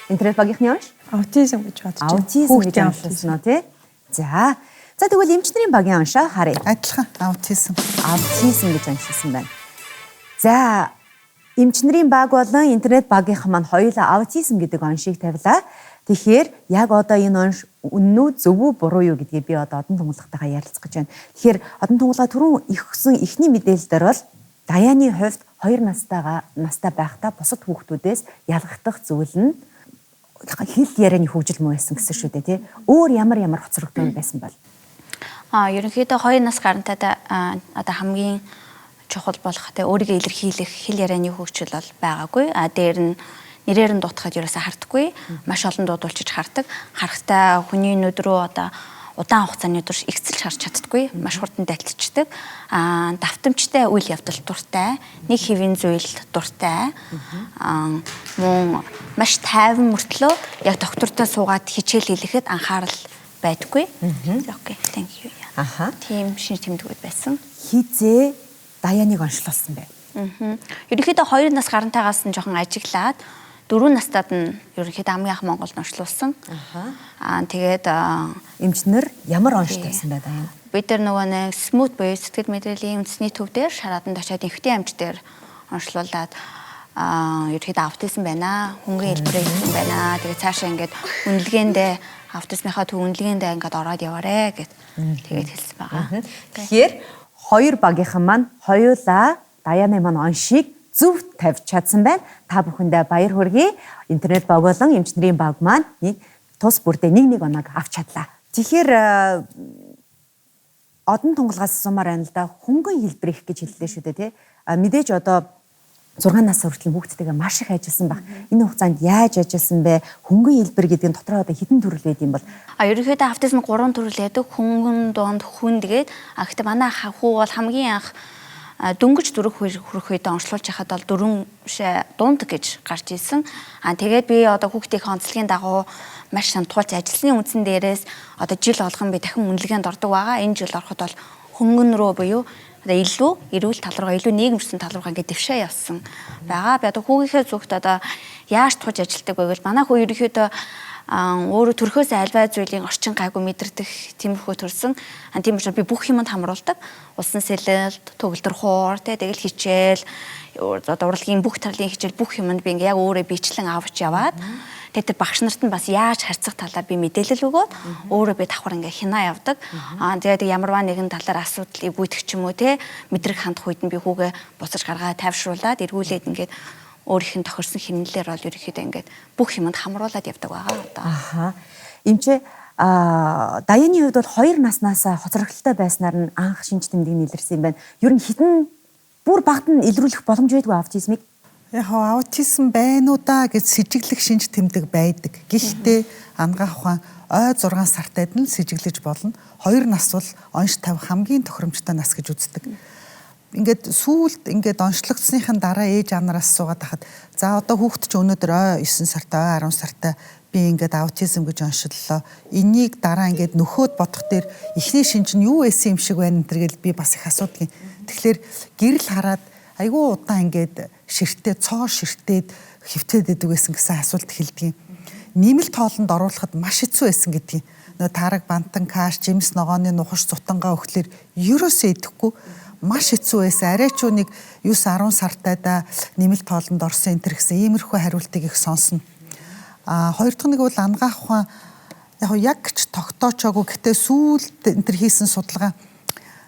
[SPEAKER 2] Интернет багийнхны онш.
[SPEAKER 8] Аутизм гэж бодож байна.
[SPEAKER 2] Аутизм гэж
[SPEAKER 8] Хүүхдийн
[SPEAKER 2] оншилсан уу те? За. За тэгвэл эмч нарын багийн оншоо харъя.
[SPEAKER 5] Адилхан аутизм.
[SPEAKER 2] Аутизм гэж оншилсан байна. За эмч нарын баг болон интернет багийнхан маань хоёулаа аутизм гэдэг оншийг тавилаа. Тэгэхээр яг одоо энэ онш үнэн үү зөв үү буруу юу гэдгийг би одоо одон тунгалгатайгаа ярилцах гэж байна. Тэгэхээр одон тунгалгаа түрүүн их өгсөн эхний мэдээлэл дээр бол Даяны хувьд 2 настай байхдаа бусад хүүхдүүдээс ялгагдах зүйл нь хэл ярианы хөгжил муу байсан гэсэн шүү дээ тий. Өөр ямар ямар хоцрогдол байсан бол?
[SPEAKER 6] Ерөнхийдөө 2 нас гарантайдаа одоо хамгийн чухал болох те өөрийгөө илэрхийлэх хэл ярианы хөгжил бол байгаагүй. Дээр нь нэрээр нь дутахад ерөөсөө хардаггүй. Маш олон дуудулчиж хардаг. Харахтаа хүний нүд рүү одоо удаан хугацааны турш ихсэлж харж чаддаггүй. Маш хурдан далтчдаг. Давтамжтай үйл явдал дуртай, нэг хэвийн зүйл дуртай. Мөн маш тайван мөртлөө яг доктортой суугаад хичээл хийлэхэд анхаарал байдаггүй. Окей, thank you.
[SPEAKER 2] Аха.
[SPEAKER 6] Тийм шинж тэмдгүүд байсан.
[SPEAKER 2] Хизээ Даяныг онцлуулсан бэ?
[SPEAKER 6] Ерөнхийдөө 2 нас гарантайгаас нь жоохон ажиглаад 4 настад нь ерөнхийдөө хамгийн анх Монголд онцлуулсан. Тэгээд
[SPEAKER 2] эмч нар ямар онш тавьсан бэ Даян?
[SPEAKER 6] Бид нар нөгөө нэг смут буюу сэтгэл мэдрэлийн үндэсний төв дээр шарааданд очиад эмхтэн амж дээр онцлуулад ерөнхийдөө аутизм байна, хөнгөн хэлбэрээр ирсэн байна. Тэгээд цаашаа ингээд үнэлгээндээ аутизмынхаа төв үнэлгээндээ ингээд ороод яваарэ гэд тэгээд хэлсэн байгаа.
[SPEAKER 2] Тэгэхээр хоёр багийнхан маань хоёулаа Даяны маань оншийг зөв тавьж чадсан байна. Та бүхэндээ баяр хүргэе. Интернет баг болон эмч нарын баг маань нэг тус бүрдээ нэг нэг оноог авч чадлаа. Тэгэхээр одон тунгалгаас асуумаар байна л да. Хөнгөн хэлбэр их гэж хэллээ шүү дээ, тий. А мэдээж одоо 6 нас хүртэл хүүхдтэйгээ маш их ажилласан баг. Энэ хугацаанд яаж ажилласан бэ? Хөнгөн хэлбэр гэдэг нь дотроо одоо хэдэн төрөл байд юм бол?
[SPEAKER 6] А ерөнхийдөө аутизм 3 төрөл байдаг. Хөнгөн, дунд, хүнд гээд. А гэхдээ манай хүү бол хамгийн анх дөнгөж дөрөв хүрэх үедээ онцлуулж яхад бол дөрвөн дунд гэж гарч исэн. А тэгээд би одоо хүүхдийн онцлогийн дагуу маш сантуулж ажилласны үндсэн дээрээс одоо жил болгон би дахин үнэлгээнд ордог байгаа. Энэ жил ороход бол хөнгөн рүү буюу одоо илүү эрүүл тал руугаа, илүү нийгэмшсэн тал руугаа ингээд дэвшээ явсан байгаа. Би одоо хүүгийнхээ зүгт одоо яаж тууж ажилтдаг вэ гэвэл манай хүү ерөнхийдөө өөрөө төрхөөс альваа зүйлийн орчин гайгүй мэдэрдэг тиймэрхүү төрсөн. Тийм учраас би бүх юмд хамруулдаг. Усан сэлэлт, төгөлдөр хуур, тэгэл хичээл, одоо урлагийн бүх төрлийн хичээл бүх юмд би ингээ яг өөрөө бичлэн авч яваад тэгээд тэр багш нарт нь бас яаж харьцах талаар би мэдээлэл өгөөд өөрөө би давхар ингээ хянаа явдаг. Тэгээд ямарваа нэгэн талаар асуудал эвгүйдэх ч юм уу те мэдрэг хандах үед нь би хүүгээ буцаж гаргаа тайвшруулад эргүүлээд ингээд өөрийнх нь тохирсон хэмнэлээр бол ерөнхийдөө ингээд бүх юмд хамруулад явдаг байгаа одоо.
[SPEAKER 2] Аха. Эмчээ Даяны хувьд бол 2 наснаас хоцрогдолтой байснаар нь анх шинж тэмдэг нь илэрсэн юм байна. Ер нь хитэн бүр багт нь илрүүлэх боломж байдгүй аутизмыг?
[SPEAKER 5] Яг аутизм байна уу да гэж сэжиглэх шинж тэмдэг байдаг. Гэхдээ ангаах ухаан ой 6 сартайд нь сэжиглэж болно. 2 нас бол онш тавих хамгийн тохиромжтой нас гэж үздэг. Ингээд сүүлд ингээд онцлогдсныхан дараа ээж анараас суугаад хахад за одоо хүүхэд чи өнөөдөр ой 9 сартай, ой 10 сартай би ингээд аутизм гэж онцлолоо. Энийг дараа ингээд нөхөөд бодох дээр эхний шинж нь юу байсан юм шиг байна энэ төр гэл би бас их асуудгийн. Тэгэхээр гэрэл хараад айгүй удаан ингээд ширтээ цоо ширтээд хөвтөд идэг байсан гэсэн асуулт хэлдэг. Нэмэлт хоолнд оруулахад маш хэцүү байсан гэдгийг. Нөө тараг, бантан, каш, жимс ногооны нухаш зутангаа өгөхлөөр ерөөсөө идэхгүй маш хэцүү байсан. Арай ч үнийг 9 10 сартайдаа нэмэлт хоолнд орсон энэ төр гэсэн иймэрхүү хариултыг их сонсно. А хоёр дахь нэг бол ангаах ухаан яг ч тогтоочоогүй. Гэтэ сүүлд энэ төр хийсэн судалгаа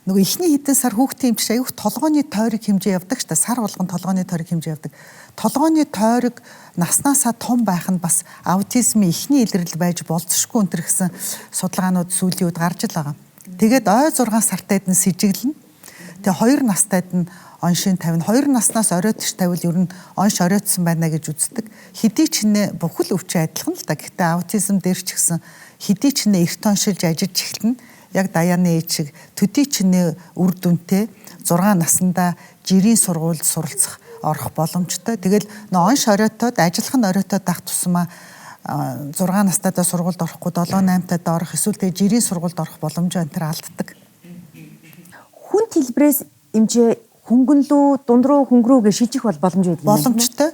[SPEAKER 5] нөгөө эхний хэдэн сар хүүхдийн эмчиш аягүй толгойн тойрог хэмжээ явдаг шүү дээ. Сар болгон толгойн тойрог хэмжээ явдаг. Толгойн тойрог наснаасаа том байх нь бас аутизмын эхний илрэл байж болзошгүй энэ төр гэсэн судалгаанууд сүүлийн үед гарч ил байгаа. Тэгээд ой 6 сартайд нь сэжиглэнэ. Тэгээ 2 настайд нь оншийн тавина. 2 наснаас оройтч тавил ер нь онш оройтсон байна гэж үздэг. Хэдий ч нэ бүхэл өвчин адилхан л да. Гэхдээ аутизм дээр ч гэсэн хэдий ч нэ эрт оншилж ажиллаж эхэлнэ. Яг Даяны ээж шиг төдий ч нэ үр дүнтэй 6 наснда жирийн сургуульд суралцах орох боломжтой. Тэгэл нэ онш оройтоод ажиллах нь оройтоод ах тусмаа 6 настайдаа сургуульд орохгүй 7 8 тайдаа орох эсвэл тэгээ жирийн сургуульд орох боломжоо энэ төр алддаг.
[SPEAKER 2] Хүн хэлбэрээс эмчээ хөнгөн лүү, дунд руу, хөнгө рүү гэж шилжих бол боломж байдаг юм байна.
[SPEAKER 5] Боломжтой.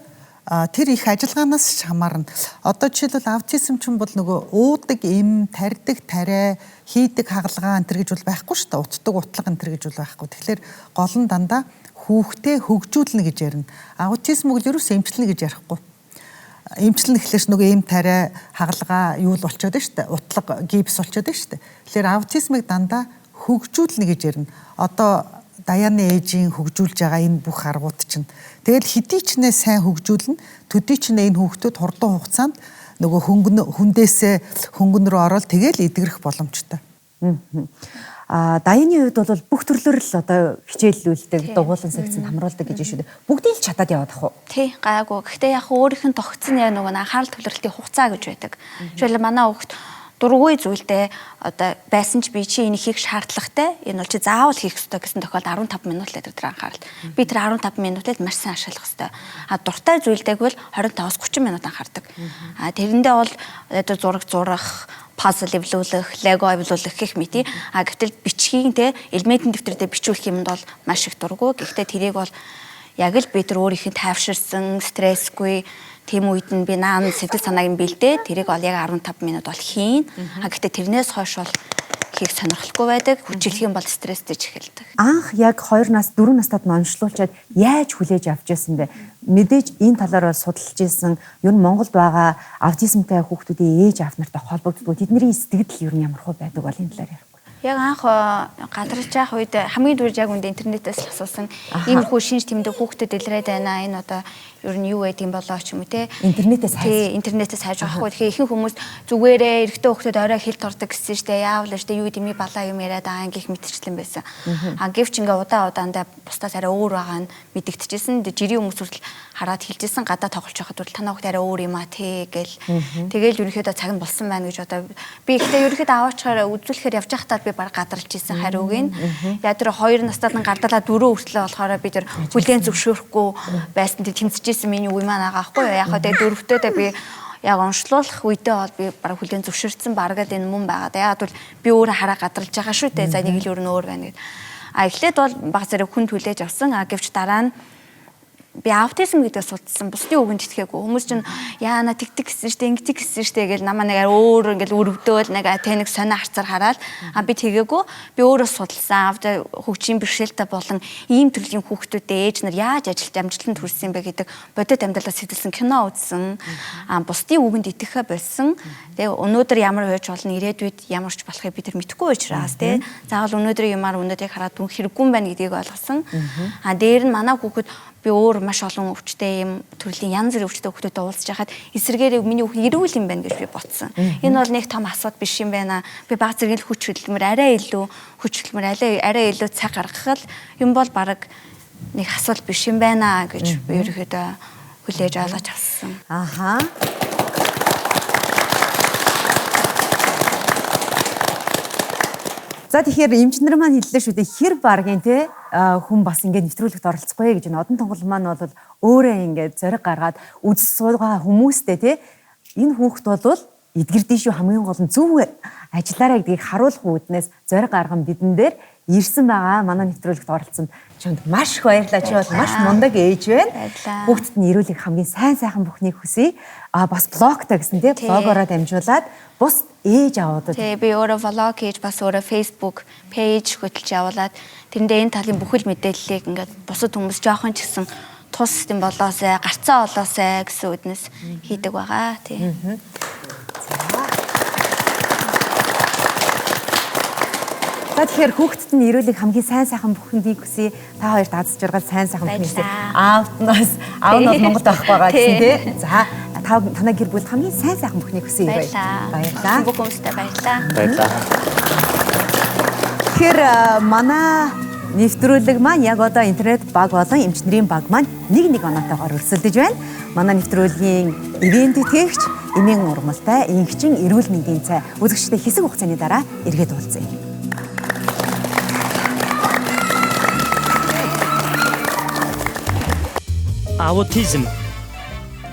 [SPEAKER 5] Тэр их ажиллагаанаас ч хамаарна. Одоо жишээлбэл аутизм ч юм бол нөгөө уудаг эм, тарьдаг тариа, хийдэг хагалгаа энэ төр гэж бол байхгүй шүү дээ. Утдаг утлага энэ төр гэж бол байхгүй. Тэгэхээр гол нь дандаа хүүхдээ хөгжүүлнэ гэж ярина. Аутизм бол ерөөсөө эмчилнэ гэж ярихгүй. Эмчилнэ гэхлээр нөгөө эм, тариа, хагалгаа юу л болчоод байна шүү дээ. Утлага, гипс болчоод байна шүү дээ. Тэгэхээр аутизмыг дандаа хөгжүүлнэ гэж ярина. Одоо Даяны ээжийн хөгжүүлж байгаа энэ бүх аргууд чинь тэгэл хэдий ч нэ сайн хөгжүүлнэ, төдий ч нэ энэ хүүхдүүд хурдан хугацаанд нөгөө хөнгөн хүндээсээ хөнгөн рүү ороод тэгэл эдгэрэх боломжтой.
[SPEAKER 2] Даяны хувьд бол бүх төрлөөр л одоо хичээллүүлдэг, дугуулan сэгцэнд хамруулдаг гэж шүү дээ. Бүгдийг л чадаад яваад ах уу?
[SPEAKER 6] Тий, гайгүй. Гэхдээ яг өөрийнх нь тогтсон яг нөгөө анхаарал төвлөрөлтийн хугацаа гэж байдаг. Жишээлбэл манай хүүхд дургүй зүйлдээ одоо байсан ч би чи энийг хийх шаардлагатай. Энэ бол чи заавал хийх ёстой гэсэн тохиолдолд 15 минут л тэр анхаарал. Би тэр 15 минутыг маш сайн ашиглах ёстой. А дуртай зүйлдээ гэвэл 25-аас 30 минут анхаардаг. А тэрэндээ бол одоо зураг зурах, пазл эвлүүлэх, лего эвлүүлэх гэх мэт. А гэвтэл бичгийн те элементийн дэвтэр дээр бичүүлэх юмд бол маш их дургүй. Гэхдээ тэрийг бол яг л би тэр өөрийнх нь тайвширсан, стрессгүй тийм үед нь би наан сэтгэл санааг нь бэлдээ. Тэрийг бол яг 15 минут бол хийн. А гэхдээ тэрнээс хойш бол хийх сонирхолгүй байдаг. Хүчилэх юм бол стресстэй эхэлдэг.
[SPEAKER 2] Анх яг 2 нас 4 настад нь онцлуулчаад яаж хүлээж авч байсан бэ? Мэдээж энэ талаар бол судалж ирсэн. Ер нь Монголд байгаа аутизмтай хүүхдүүдийн ээж аав нартай холбогддог. Тэдний сэтгэл ер нь ямар хөө байдаг бол энэ талаар ярихгүй.
[SPEAKER 6] Яг анх гадарч явах үед хамгийн түрүүнд яг үндэ интернетээс л асуусан. Иймэрхүү шинж тэмдэг хүүхдэд илрээд байна. Энэ одоо ер нь юу байдаг юм болоо ч юм уу те.
[SPEAKER 2] Интернетээс хайж.
[SPEAKER 6] Тий, интернетээс хайж байгаа хгүй. Тэгэхээр ихэнх хүмүүс зүгээрээ эрэгтэй хүүхдэд орой хилд ордог гэсэн штэ. Яавал штэ юу дэмий балаа юм яриад байгаа гэх мэтчлэн байсан. А гэвч ингээ удаа удаандаа бусдаас арай өөр байгаа нь мэдэгдэжсэн. Жирийн хүмүүс хүртэл хараад хэлжсэн, гадаа тоглож байхад хүртэл танаа хүүхд арай өөр юм а те гэл. Тэгэл ерөнхийдөө цаг нь болсон байна гэж одоо би ихтэй ерөнхийдөө аваачаар үзүүлэхээр явж байхдаа би баг гадарч исэн хариуг нь. Яа тэр 2 настайд нь гардалаа 4 хүртлээ болохоор би тэр хүлээн зөвшөөрөхгүй байсан тэмцэжсэн миний үе маань байгаа байхгүй юу. Яг хаа тэгээ дөрөвтөөдөө би яг онцлуулах үедээ бол би баг хүлээн зөвшөөрсөн, бараг л энэ мөн байгаа. Яг бол би өөрөө хараа гадарлаж байгаа шүү дээ. За нэг л өөр нь өөр байна гэд. А эхлээд бол баг зэрэг хүн түлээж авсан. А гэвч дараа нь би аутизм гэдгээ судалсан. Бусдын үгэнд итгээгүй. Хүмүүс чинь яана тэгтэг гэсэн штэ, ингэдэг гэсэн штэ гэл намаа нэг арай өөр ингээл өрөвдөөл нэг тэ нэг сонио харцаар хараад, а би тэгээгүй. Би өөрөө судалсан. Авда хөгжийн бэрхшээлтэй болон ийм төрлийн хүүхдүүдэд ээж нар яаж ажилт амжилтанд хүрсэн юм бэ гэдэг бодит амьдралаас сэтэлсэн кино үзсэн. А бусдын үгэнд итгэхэ болсон. Тэгээ өнөөдөр ямар байж болно, ирээдүйд ямар ч болохыг бид нар мэдэхгүй учраас тэ. Заавал өнөөдрийн юмар өнөөдрийг хараад дүн хэрэггүй юм байна гэдгийг ойлгосон. А дээр нь манай хүүхэд би өөр маш олон өвчтэй юм төрлийн янз бүрийн өвчтэй хүүхдүүдтэй уулзж байхад эсэргээрээ миний хүүхд эрүүл юм байна гэж би бодсон. Энэ бол нэг том асуудал биш юм байна. Би баг зэрэг л хүч хөдөлмөр арай илүү хүч хөдөлмөр арай илүү цаг гаргах л юм бол баг нэг асуудал биш юм байна гэж би ерөөхдөө хүлээж ойлгож авсан.
[SPEAKER 2] Аха. За тэгэхээр эмч нар маань хэллээ шүү дээ, хэр баргийн те хүн бас ингээд нэвтрүүлэгт оролцохгүй гэж. Одон тонгол маань бол өөрөө ингээд зориг гаргаад үзс суугаа хүмүүстэй те энэ хүүхд бол эдгэрдэн шүү, хамгийн гол нь зөв ажиллаарай гэдгийг харуулах үүднээс зориг гарган бидэн дээр ирсэн байгаа. Манай нэвтрүүлэгт оролцсон чамд маш их баярлалаа. Чи бол маш мундаг ээж байна. Хүүхдэд нь эрүүлэг хамгийн сайн сайхан бүхнийг хүсье. А бас блогтой гэсэн тий блогоороо дамжуулаад бус ээж аваадад.
[SPEAKER 6] Тий, би өөрөө влог хийж бас өөрөө Facebook пэйж хөтөлж явуулаад тэрэндээ энэ талын бүхэл мэдээллийг ингээд бусад хүмүүс жоохон ч гэсэн тус юм болоосай, гарцаа олоосай гэсэн үднэс хийдэг байгаа. Тий.
[SPEAKER 2] За тэгэхээр хүүхдэд нь эрүүлэг хамгийн сайн сайхан бүхнийг хүсье. Та хоёрт аз жаргал сайн сайхан бүхнийг хүсье. Аавтнаас аав нь бол Монголд байхгүй байгаа гэсэн тий. За танай гэр бүлд хамгийн сайн сайхан бүхнийг хүсье. Баярлалаа.
[SPEAKER 6] Бүх хүмүүстээ баярлалаа.
[SPEAKER 3] Баярлалаа.
[SPEAKER 2] Тэгэхээр манай нэвтрүүлэг маань яг одоо интернет баг болон эмч нарын баг маань нэг нэг оноотойгоор өрсөлдөж байна. Манай нэвтрүүлгийн ивент тэтгэгч эмийн урмалтай инхчин эрүүл мэндийн цай үзэгчтэй хэсэг хугацааны дараа эргээд уулзъя.
[SPEAKER 10] Аутизм.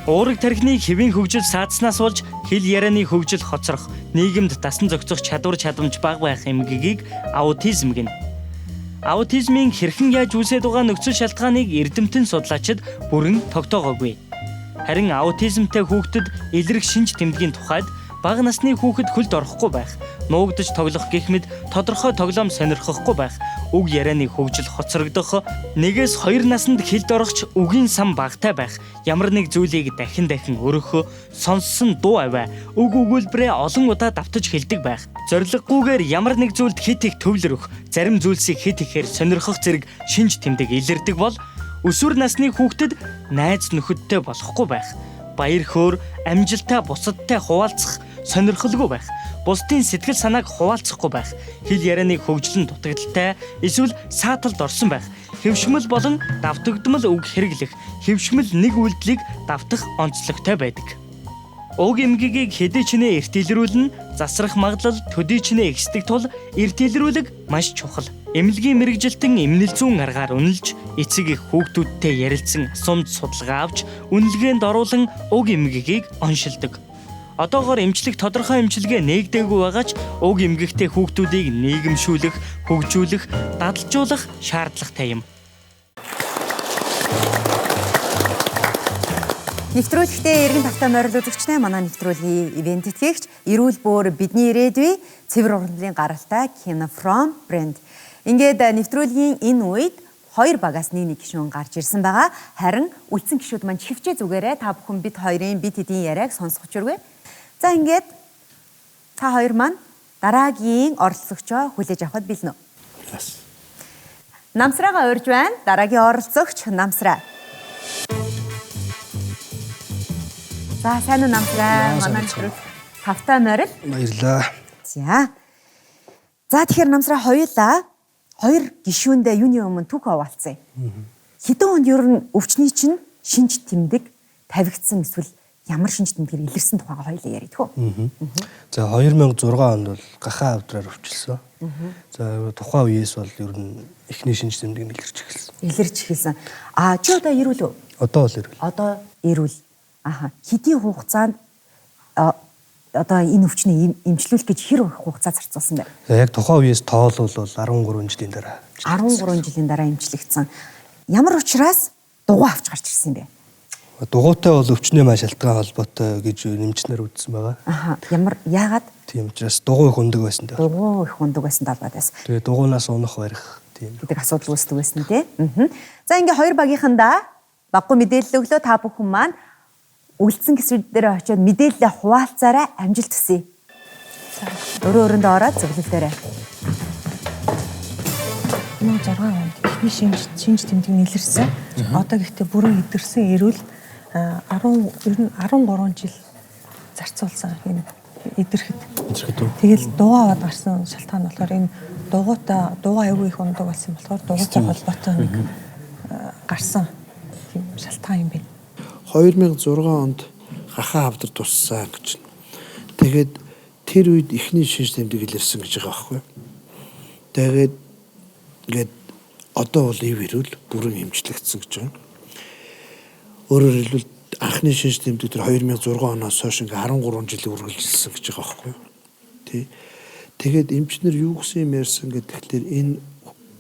[SPEAKER 10] Уураг тархины хэвийн хөгжил саадснаас болж хэл ярианы хөгжил хоцрох, нийгэмд дасан зохицох чадвар чадамж бага байх эмгэгийг аутизм гэнэ. Аутизмын хэрхэн яаж үүсээд байгаа нөхцөл шалтгааныг эрдэмтэн судлаачид бүрэн тогтоогоогүй. Харин аутизмтай хүүхдэд илрэх шинж тэмдгийн тухайд бага насны хүүхэд хөлд орохгүй байх, нуугдаж тоглох гэх мэт тодорхой тоглоом сонирхохгүй байх, үг ярианы хөгжил хоцрогдох, 1-2 наснд хөлд орохч үгийн сан багатай байх, ямар нэг зүйлийг дахин дахин өргөх, сонссон дуу авиа, үг өгүүлбэрээ олон удаа давтаж хэлдэг байх, зориггүйгээр ямар нэг зүйлд хит их төвлөрөх, зарим зүйлсийг хит ихээр сонирхох зэрэг шинж тэмдэг илэрдэг бол өсвөр насны хүүхдэд найз нөхөдтэй болохгүй байх, баяр хөөр, амжилтаа бусадтай хуваалцах сонирхолгүй байх, бусдын сэтгэл санааг хуваалцахгүй байх, хэл ярианы хөгжил нь дутагдaltaй эсвэл сааталд орсон байх, хэвшмэл болон давтагдмал үг хэрэглэх, хэвшмэл нэг үйлдэлийг давтах онцлогтой байдаг. Уг эмгэгийг хэдий ч нэ эрт илрүүлнэ, засрах магадлал төдий ч нэ ихсдэг тул эрт илрүүлэг маш чухал. Эмнэлгийн мэргэжилтэн эмнэл зүүн аргаар үнэлж, эцэг их хүүхдүүдтэй ярилцсан асуумж судалгаа авч, үнэлгээнд оруулан уг эмгэгийг оншилдог. Одоогоор эмчлэг тодорхой эмчилгээ нээгдээгүй байгаа ч уг эмгэгтэй хүүхдүүдийг нийгэмшүүлэх, хөгжүүлэх, дадалжуулах шаардлагатай юм.
[SPEAKER 2] Нэвтрүүлэгтээ эргэн тавтай морил үзэгчтэй манай нэвтрүүлгийн ивент тэтгэгч эрүүл бөөр бидний ирээдүй цэвэр ургамлын гаралтай Kinofrom брэнд. Ингээд нэвтрүүлгийн энэ үед хоёр багаас нэг нэг гишүүн гарч ирсэн байгаа. Харин үлдсэн гишүүд маань чивчээ зүгээрээ та бүхэн бид хоёрын бид хэдийн яриаг сонсох учиргүй. За ингээд та хоёр маань Дараагийн оролцогчоо хүлээж авахад бэлэн үү? Намсраагаа урьж байна. Дараагийн оролцогч Намсраа. За сайн уу Намсраа? Манай нэвтрүүлэг тавтай морил.
[SPEAKER 11] Баярлалаа.
[SPEAKER 2] За. За тэгэхээр Намсраа хоёулаа хоёр гишүүндээ юуны өмнө түүх хаваалцъя. Хэдэн онд ер нь өвчний чинь шинж тэмдэг тавигдсан эсвэл ямар шинж тэмдгээр илэрсэн тухайга хоёулаа яриад хөө.
[SPEAKER 11] За 2006 онд бол гахаа авдраар өвчлсөн. За тухайн үеэс бол ер нь эхний шинж тэмдэг нь илэрч эхэлсэн.
[SPEAKER 2] Илэрч эхэлсэн. А чи одоо эрүүл үү?
[SPEAKER 11] Одоо бол эрүүл.
[SPEAKER 2] Одоо эрүүл. Аха. Хэдийн хугацаанд одоо энэ өвчнийг эмчлүүлэх гэж хэр их хугацаа зарцуулсан бэ?
[SPEAKER 11] За яг тухайн үеэс тоолвол 13 жилийн дараа.
[SPEAKER 2] 13 жилийн дараа эмчлэгдсэн. Ямар учраас дугуй авч гарч ирсэн юм бэ?
[SPEAKER 11] Дугуйтай бол өвчний маань шалтгаан холбоотой гэж нэмчнэр үзсэн байгаа.
[SPEAKER 2] Аха. Ямар яагаад?
[SPEAKER 11] Тийм учраас дугуй их ундаг байсан.
[SPEAKER 2] Дугуй их ундаг байсан холбоотой байсан.
[SPEAKER 11] Тэгээ дугуйнаас унах барих тийм
[SPEAKER 2] гэдэг асуудал үүсдэг байсан тий. За ингээ хоёр багийнхандаа баггүй мэдээлэл өглөө та бүхэн маань үлдсэн хэсүүд дээр очиод мэдээлэлээ хуваалцаарай, амжилт хүсье. Өрөө өрөөндөө ороод зөвлөлтөөрэй.
[SPEAKER 8] 2006 онд эхний шинж тэмдэг нь илэрсэн. Одоо гэхдээ бүрэн идэрсэн эрүүл 13 жил зарцуулсан энэ идэрхэд. Тэгэл дугаа аваад гарсан шалтгаан болохоор энэ дугаа аягүй их ундаг болсон болохоор дугуйтай холбоотой нэг гарсан тийм шалтгаан юм байна.
[SPEAKER 7] 2006 онд гахаа авдар туссан гэж. Тэгээд тэр үед эхний шинж тэмдэг илэрсэн гэж байгаа байхгүй. Тэгээд ингээд одоо бол ив эрүүл бүрэн эмчлэгдсэн гэж байгаа. Өөрөөр хэлбэл анхны шинж тэмдэг тэр 2006 оноос хойш ингээ 13 жил үргэлжилсэн гэж байгаа байхгүй. Тий. Тэгээд эмчнэр юу гэсэн юм ярьсан гэдэг тэгэхээр энэ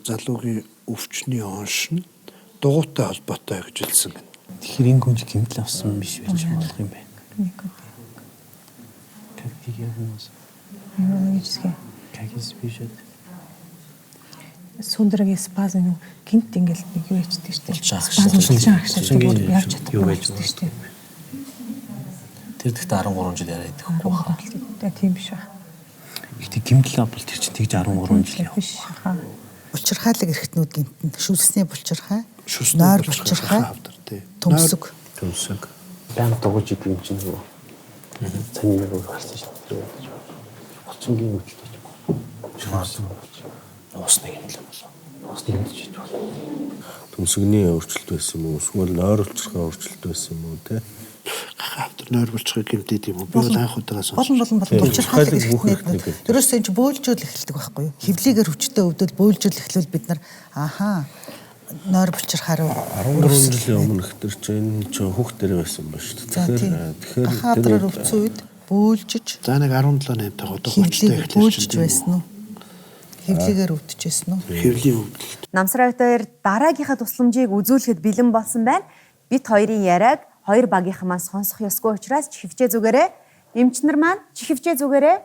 [SPEAKER 7] залуугийн өвчний онш нь дугуйтай холбоотой гэж хэлсэн гэнэ.
[SPEAKER 3] Тэгэхээр энэ гүнж гэмтэл авсан биш байж болох юм байна. Как диагноз?
[SPEAKER 8] Неврологический.
[SPEAKER 3] Как испишет?
[SPEAKER 8] Сүндрэгийн спазм нэг гинт ингээл нэг юу ячдаг штэ. Спазм агшаад явж чадахгүй байж штэ.
[SPEAKER 4] Тэр дэхтээ 13 жил яриад идэхгүй баха.
[SPEAKER 8] Тийм биш ба.
[SPEAKER 3] Гэтэ гэмтэл авбал тэр чинь тэгж 13 жил явах.
[SPEAKER 8] Биш хаа.
[SPEAKER 5] Булчирхайлаг эрхтнүүд гэмтэн. Шүлсний булчирхай,
[SPEAKER 7] Шүлсний
[SPEAKER 5] нойр
[SPEAKER 7] булчирхай,
[SPEAKER 5] булчирхай, төмсөг.
[SPEAKER 9] Төмсөг.
[SPEAKER 3] Баян дугуйж идэг юм чинь нөгөө. Цанин нэг гарсан шүү дээ. Булчингийн өвдөлт байж байна.
[SPEAKER 4] Уусны гэмтэл юм болоо.
[SPEAKER 3] Уусны гэмтэл хийж болно.
[SPEAKER 9] Төмсгөний өөрчлөлт байсан юм уу? Эсвэл нойр булчирхай өөрчлөлт байсан юм уу те?
[SPEAKER 7] Гахаа авдар нойр булчирхай гэмтээд юм уу? Би бол анх удаага сонссон.
[SPEAKER 5] Болон булчирхайлаг эрхтнүүд. Ерөөсөө энэ чинь бөөлжөөл эхэлдэг байхгүй юу? Хөвлийгээр хүчтэй өвдөл бөөлжөөл эхлүүл бид нар ахаа нойр булчирхай руу
[SPEAKER 9] 13 жилийн өмнө ихтер чинь энэ чинь хүүхд дээр байсан ба шүү дээ. Тэгэхээр
[SPEAKER 5] гахаа авдраар өвдсөн үед бөөлжөж
[SPEAKER 7] За нэг 17 8 тагаа одоо хүчтэй
[SPEAKER 5] хөвлийгээр
[SPEAKER 7] эхлэж
[SPEAKER 5] бөөлжөж байсан уу? Хөвлийгээр өвдөж байсан уу?
[SPEAKER 7] Хөвлийн өвдөлт.
[SPEAKER 2] Намсраа хоёр дараагийнхаа тусламжийг үзүүлэхэд бэлэн болсон байна. Бит хоёрын яриаг хоёр багийнхан маань сонсох ёсгүй учраас чихвчээ зүгээрээ эмчнэр маань чихвчээ зүгээрээ.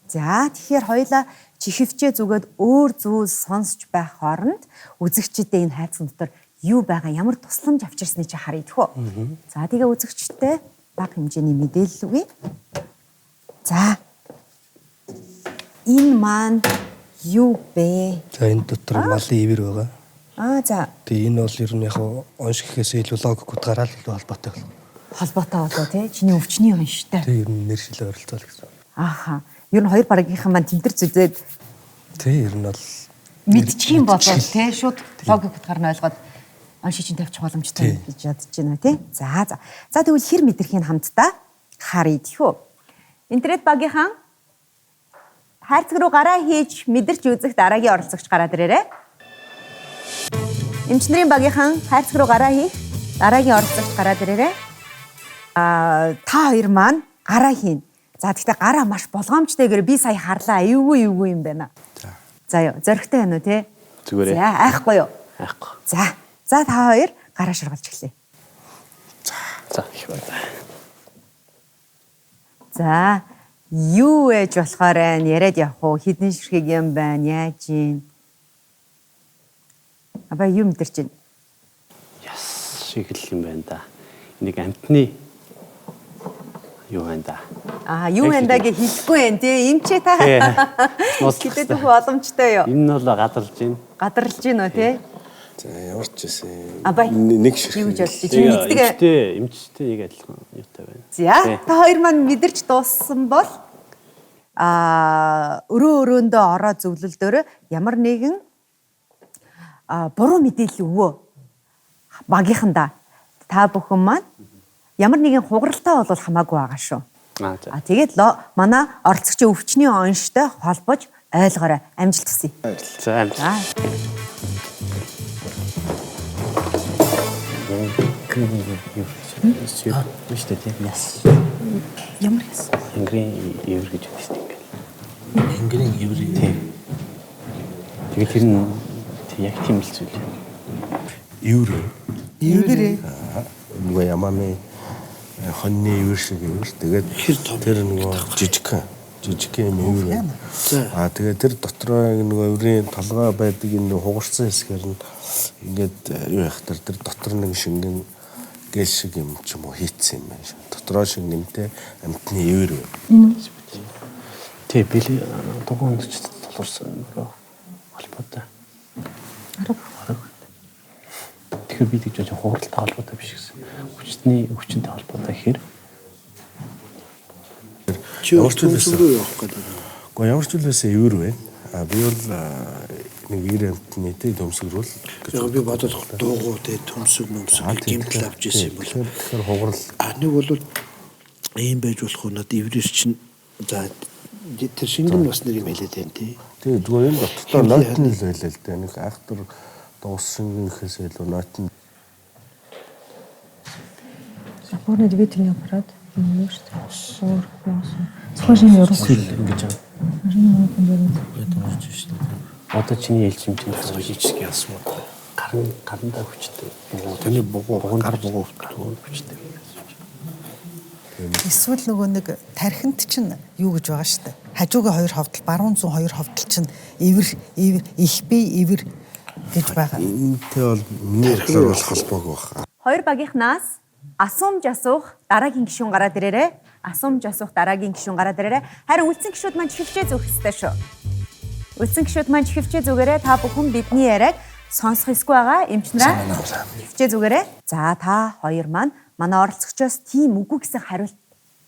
[SPEAKER 2] За тэгэхээр хоёулаа чихвчээ зүгээд өөр зүйл сонсч байх хооронд үзэгчдээ энэ хайцсан дотор юу байгаа ямар тусламж авчирсныг чи харъя тэхүү. За тэгээ үзэгчдээ бага хэмжээний мэдээлэл өгье. За энэ маань юу бэ?
[SPEAKER 11] За энэ дотор малын ивэр байгаа.
[SPEAKER 2] Аа за.
[SPEAKER 11] Тэгээ энэ бол ер нь яг онш гэхээс илүү логик утгаараа л илүү холбоотой байна.
[SPEAKER 2] Холбоотой болоо тий. Чиний өвчний онштой.
[SPEAKER 11] Тэг ер нь нэр шилээ ойролцоол гэсэн.
[SPEAKER 2] Ааха. Ер нь хоёр багийнхан маань тэмдэр зүзээд
[SPEAKER 11] тий ер нь бол
[SPEAKER 2] мэдчих юм болоо тий. Шууд логик утгаар нь ойлгоод онши чинь тавьчих боломжтой гэж ядаж байна тий. За за. За тэгвэл хэр мэдрэхийг хамтдаа харъя тэхүү. Интернет багийнхан хайрцаг руу гараа хийж мэдэрч үзэх дараагийн оролцогч гараад ирээрэй. Эмчнэрийн багийнхан хайрцаг руу гараа хийх дараагийн оролцогч гараад ирээрэй. Аа та хоёр маань гараа хийн. За тэгтээ гараа маш болгоомжтойгоор би сая харлаа. Эвгүй эвгүй юм байна. За. За ёо, зоригтой байна уу те?
[SPEAKER 3] Зүгээрээ.
[SPEAKER 2] За айхгүй юу?
[SPEAKER 3] Айхгүй.
[SPEAKER 2] За. За та хоёр гараа шургалж эхлэе.
[SPEAKER 3] За их байна.
[SPEAKER 2] За юу ээж болохоор байна? Яриад явах уу? Хідэн ширхэг юм байна? Яаж юм? Аба юу мэдэрч байна?
[SPEAKER 3] Яс шиг л юм байна да. Нэг амтны Юу байна да?
[SPEAKER 2] Аа, юу байна да гэж хэлэхгүй байх тий. Эмчээ та. Хэлээд өгөх боломжтой юу?
[SPEAKER 3] Энэ нь бол гадарлаж байна.
[SPEAKER 2] Гадарлаж байна уу тий?
[SPEAKER 9] За ямар ч байсан.
[SPEAKER 2] Нэг
[SPEAKER 9] ширхэг.
[SPEAKER 2] Юу гэж бодож чи мэддэг.
[SPEAKER 3] Эмчтэй яг адилхан юутай байна.
[SPEAKER 2] За та хоёр маань мэдэрч дууссан бол өрөө өрөөндөө ороо зөвлөлдөөр ямар нэгэн буруу мэдээлэл өгөө багийнхандаа та бүхэн маань ямар нэгэн хугаралтай бол хамаагүй байгаа шүү. Аа тэгээд манай оролцогчийн өвчний онштой холбож ойлгоорой. Амжилт хүсье.
[SPEAKER 3] За амжилт.
[SPEAKER 8] Ямар яс?
[SPEAKER 3] Хянгарын эвэр гэж байдаг шүү дээ.
[SPEAKER 4] Хянгарын эвэр.
[SPEAKER 3] Тийм. Тэгээд тэр нь яг тийм л зүйл.
[SPEAKER 9] Эвэр.
[SPEAKER 5] Эвэр.
[SPEAKER 9] Нөгөө ямааны хоньны эвэр шиг эвэр. Тэгээд тэр нөгөө жижигхэн юм эвэр. Аа тэгээд тэр дотроо нөгөө эврийн толгой байдаг энэ хугарсан хэсгээр нь ингээд юу яах тэр дотор нэг шингэн гэл шиг юм ч юм уу хийцсэн юм байна. Дотроо шингэнтэй амьтны эвэр байна.
[SPEAKER 3] Тий, били дугуй өндөж толгорсон нөгөө холбоотой. Арга. Тэгэхээр би тэгж бодож хугаралтай холбоотой биш гэсэн. Хүчний өвчнтэй холбоотой гэхээр
[SPEAKER 7] чи ямар ч зүйлээс рүү явах гэдэг.
[SPEAKER 9] Гэхдээ ямар ч зүйлээс эвэр байна. А би бол нэг 90 амтны тий төмсгөрүүл
[SPEAKER 7] гэж би бодоод дуугуу тий төмсөг мөмсөг гэмтэл авч ирсэн юм бол
[SPEAKER 9] тэгэхээр хугарал.
[SPEAKER 7] А нэг бол ийм байж болох уу надад эврэр чинь за тэр шингэн бас нэг юм хэлээд байна тий.
[SPEAKER 9] Тий зүгээр энэ дотор нойтн л байлаа л дээ. Нэг айхтар дуус шингэнхээс илүү нойтн.
[SPEAKER 8] Апорны двигательный аппарат мышц, уур, нос. Зөвхөн шинэ өрөг
[SPEAKER 3] ингэж байгаа. Одоо чиний ээлж юм чинь
[SPEAKER 4] жижиг яасан уу?
[SPEAKER 3] Гарандаа хүчтэй.
[SPEAKER 9] Таны бугуу, гар бугуу
[SPEAKER 3] хүчтэй.
[SPEAKER 5] Эсвэл нөгөө нэг тархинд чинь юу гэж байгаа штэ. Хажуугийн хоёр ховдол, баруун зүүн хоёр ховдол чинь эвэр, их бие эвэр гэж байгаа.
[SPEAKER 9] Энэтэй бол миний бодлоор бол холбоогүй байна.
[SPEAKER 2] Хоёр багийнхнаас асуумж асуух дараагийн гишүүн гараад ирээрэй. Асуумж асуух дараагийн гишүүн гараад ирээрэй. Харин үлдсэн гишүүд маань чихвчээ зөөх ёстой шүү. Үлдсэн гишүүд маань чихвчээ зүгээрээ та бүхэн бидний яриаг сонсох ёсгүй байгаа эмч нараа. Чихвчээ зүгээрээ. За та хоёр маань манай оролцогчоос тийм үгүй гэсэн хариулт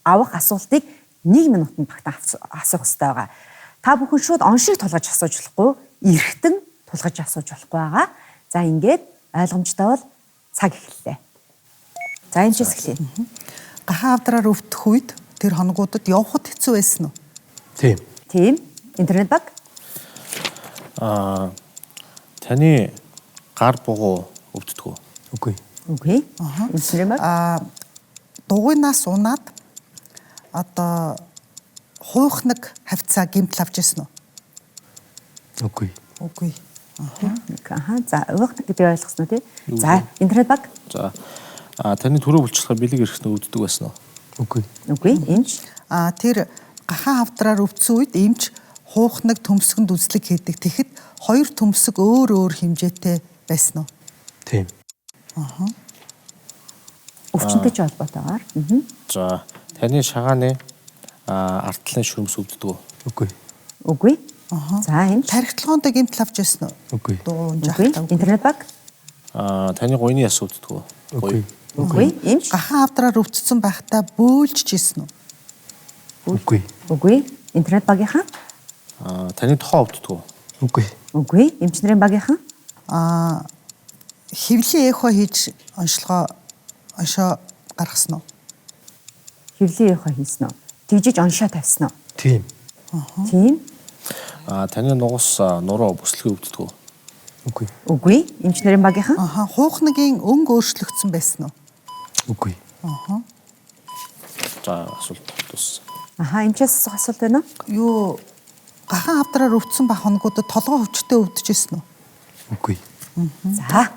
[SPEAKER 2] авах асуултыг 1 минутанд багтан асуух ёстой байгаа. Та бүхэн шууд оншиг тулгаж асууж болохгүй, эргэтэн тулгаж асууж болохгүй байгаа. За ингээд ойлгомжтой бол цаг эхэллээ. За эмчээс эхлэе.
[SPEAKER 5] Гахаа авдраар өвдөх үед тэр хоногудад явхад хэцүү байсан уу?
[SPEAKER 11] Тийм.
[SPEAKER 2] Тийм. Интернет баг.
[SPEAKER 4] Аа таны гар бугуу өвддөг үү?
[SPEAKER 11] Үгүй.
[SPEAKER 2] Үгүй. Интернет баг.
[SPEAKER 5] Аа дугуйнаас унаад одоо хуйхнаг хавцаа гэмтэл авч ирсэн үү?
[SPEAKER 11] Үгүй.
[SPEAKER 5] Үгүй.
[SPEAKER 2] Аха. За хуйхнаг гэдэг ойлгосон уу тий? За интернет баг.
[SPEAKER 4] За таны түрүү булчлахаар бэлэг эрхтэн өвддөг байсан уу?
[SPEAKER 11] Үгүй.
[SPEAKER 2] Үгүй. Эмч.
[SPEAKER 5] Аа тэр гахаа хавдраар өвдсөн үед эмч хуухнаг төмсгөнд үзлэг хийдэг. Тэгэхэд хоёр төмсөг өөр өөр хэмжээтэй байсан уу?
[SPEAKER 11] Тийм.
[SPEAKER 5] Аха.
[SPEAKER 2] Өвчнөд ч холбоотойгоор.
[SPEAKER 4] За таны шагааны артлын шүрмс өвддөг үү?
[SPEAKER 11] Үгүй.
[SPEAKER 2] Үгүй. За эмч.
[SPEAKER 5] Тархитлагоонд гэмтэл авч ирсэн үү?
[SPEAKER 11] Үгүй.
[SPEAKER 2] Үгүй. Интернет баг.
[SPEAKER 4] Таны гуйны яс өвддөг үү?
[SPEAKER 11] Үгүй.
[SPEAKER 2] Үгүй. Эмч.
[SPEAKER 5] Гахаа авдраар өвдсөн байхдаа бөөлжж ирсэн үү?
[SPEAKER 11] Үгүй.
[SPEAKER 2] Үгүй. Интернет багийнхан.
[SPEAKER 4] Таны тохоо өвддөг үү?
[SPEAKER 11] Үгүй.
[SPEAKER 2] Үгүй. Эмч нарын багийнхан.
[SPEAKER 5] Хэвлийн эхо хийж онцлогоо оншоо гаргасан уу?
[SPEAKER 2] Хэвлийн эхо хийсэн үү? Тэгжиж оншоо тавьсан уу?
[SPEAKER 11] Тийм.
[SPEAKER 2] Тийм.
[SPEAKER 4] Таны нугас нуруу бүслэгээ өвддөг үү?
[SPEAKER 11] Үгүй.
[SPEAKER 2] Үгүй. Эмч нарын багийнхан.
[SPEAKER 5] Аха. Хуухнагийн өнгө өөрчлөгдсөн байсан уу?
[SPEAKER 11] Үгүй.
[SPEAKER 5] Аха.
[SPEAKER 4] За асуулт дууссан.
[SPEAKER 2] Аха, эмчээс асуух асуулт байна уу?
[SPEAKER 5] Юу гахаан авдраар өвдсөн ба хоногудад толгой өвчтөй өвдөж ирсэн үү?
[SPEAKER 11] Үгүй.
[SPEAKER 2] За.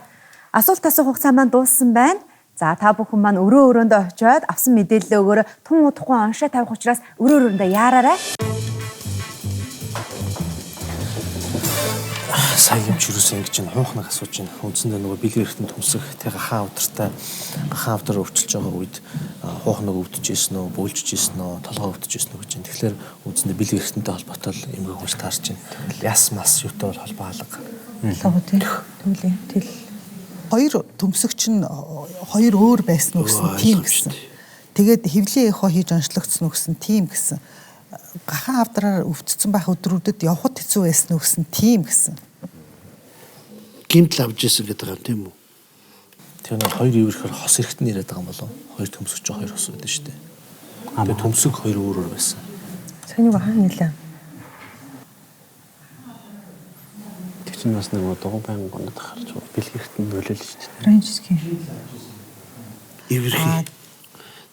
[SPEAKER 2] Асуулт асуух хугацаа маань дууссан байна. За та бүхэн маань өрөө өрөөндөө очиод авсан мэдээллээ өгөөрэй. Тун удахгүй оншоо тавих учраас өрөө өрөөндөө яараарай.
[SPEAKER 4] Сая юм ч юусэн ингэж энэ хуухнаг асууж байна. Үндсэндээ нөгөө бэлэг эргэтэн төмсөх тэг гахаан авдартай гахаан авдар өвчлөж байгаа үед хуухнаг өвдөж ийсэн үү, бөөлжж ийсэн үү, толгой өвдөж ийсэн үү гэж байна. Тэгэхээр үндсэндээ бэлэг эргэтэнтэй холбоотой л эмгэг хүч таарч байна. Тэгэл яс мас юутай бол холбоо алга.
[SPEAKER 8] Толгой тий. Тэгвэл тэл
[SPEAKER 5] Хоёр төмсөгч нь хоёр өөр байсан уу гэсэн тийм гэсэн. Тэгээд хөвлийн эхо хийж онцлогдсон уу гэсэн тийм гэсэн. Гахаан авдраар өвдсөн байх өдрүүдэд явхад хэцүү байсан уу гэсэн тийм гэсэн.
[SPEAKER 7] Гимтэл авч ирсэн гэдэг юм тийм үү?
[SPEAKER 4] Тэр нэг хоёр ивэрхээр хос эргэтэн яриад байгаа юм болов? Хоёр төмсөгч хоёр хос байдаг шүү дээ. Тэгээ төмсөг хоёр өөр өөр байсан.
[SPEAKER 8] Сайн нэг хаана нэлээ.
[SPEAKER 3] Тэр чинь бас нэг дугуй баян гонод харж бэлэг эргэтэн нөлөөлж шүү дээ.
[SPEAKER 8] Французский.
[SPEAKER 7] Эвэрхий.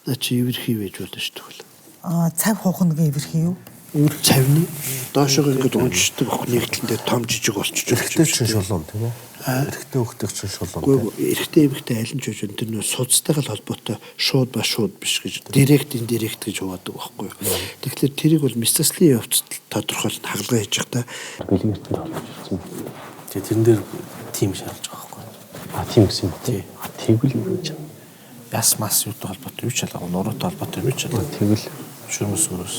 [SPEAKER 7] Наа чи эвэрхий байж болно шүү дээ.
[SPEAKER 5] Аа цав хуухнагийн эвэрхий юу?
[SPEAKER 7] Цавны доошоо ингээд унждаг охин нэг талын дээр том жижиг болчих.
[SPEAKER 9] Эрэгтэй чинь шулуун тийм үү? Эрэгтэй хүүхдийн чинь шулуун.
[SPEAKER 7] Үгүй эрэгтэй эмэгтэй аль нь ч байж тэр нөө судастайгаа л холбоотой шууд ба шууд биш гэж директ индирект гэж хуваадаг байхгүй юу. Тэгэхээр тэрийг бол мэс заслын явцад тодорхойлно хагалгаа хийж явах та.
[SPEAKER 3] Бэлэг эргэтэнтэй холбож ирсэн.
[SPEAKER 4] Тэгээ тэрэн дээр тим шаардж байгаа байхгүй юу?
[SPEAKER 3] А тийм гэсэн юм тий. Тэгвэл юм чинь.
[SPEAKER 4] Яс мас юутай холбоотой юу ч алга, нуруутай холбоотой юу ч алга.
[SPEAKER 3] Тэгвэл
[SPEAKER 4] шүрмэс өрөөс.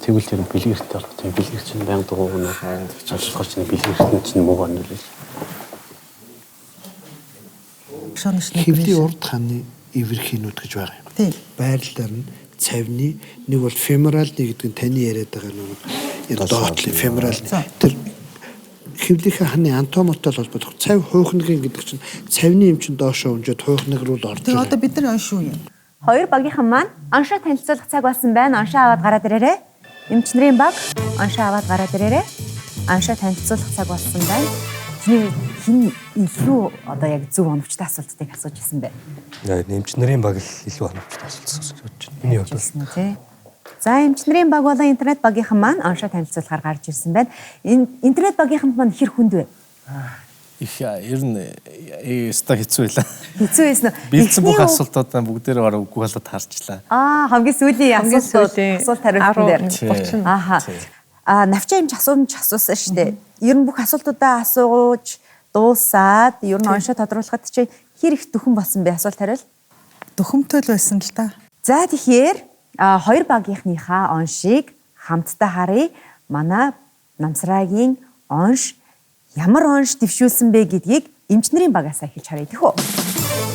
[SPEAKER 3] Тэгвэл тэр бэлэг эргэтэнтэй холбоотой бэлэг эргэтэн чинь баян дугуй нөр ажиллах чинь бэлэг эргэтэн чинь муугаар нөлөөлж.
[SPEAKER 7] Хөвлийн урд ханы эвэрхийнүүд гэж байгаа юм.
[SPEAKER 5] Тийм.
[SPEAKER 7] Байрлалаар нь цавны нэг бол феморалны гэдэг нь таны яриад байгаа нэг энэ доотлын феморалны тэр хөвлийнхээ ханы анатомитой холбоотой цав хуйхнагийн гэдэг чинь цавны юм чинь доошоо унжаад хуйхнаг руу л орж
[SPEAKER 5] Тэгээ
[SPEAKER 7] байгаа.
[SPEAKER 5] одоо бид нар онш юу юм?
[SPEAKER 2] Хоёр багийнхан маань оншоо танилцуулах цаг болсон байна. Оншоо аваад гараад ирээрэй. Эмч нарын баг оншоо аваад гараад ирээрэй. Оншоо танилцуулах цаг болсон байна. Чиний хэн илүү одоо яг зөв оновчтой асуултыг асууж ирсэн бэ?
[SPEAKER 11] Эмч нарын баг л илүү оновчтой асуулт асууж байна. Миний хувьд бол
[SPEAKER 2] Ирсэн үү тий? За эмч нарын баг болон интернет багийнхан маань оншоо танилцуулахаар гарч ирсэн байна. Энэ интернет багийнхан маань хэр хүнд вэ?
[SPEAKER 4] Их ер нь өстой хэцүү байлаа.
[SPEAKER 2] Хэцүү байсан уу?
[SPEAKER 4] Бэлдсэн бүх
[SPEAKER 2] Эхний
[SPEAKER 4] асуултуудаа бүгдээрээ бараг үгүй болоод харчлаа.
[SPEAKER 2] Аа хамгийн сүүлийн
[SPEAKER 8] Хамгийн
[SPEAKER 2] асуулт
[SPEAKER 8] сүүлийн
[SPEAKER 2] асуулт хариултан дээр.
[SPEAKER 8] 10 30.
[SPEAKER 2] Ааха. А навчаа юмч асуумж асуусан шүү дээ. Ер нь бүх асуултуудаа асууж дуусаад ер нь оншоо тодруулахад чи хэр их дөхөн болсон бэ асуулт хариул.
[SPEAKER 5] Дөхөмтэй л байсан л та.
[SPEAKER 2] За тэгэхээр хоёр багийнхныхаа оншийг хамтдаа харъя. Манай Намсраагийн онш ямар онш дэвшүүлсэн бэ гэдгийг эмч нарын багаас эхэлж харъя гэх үү?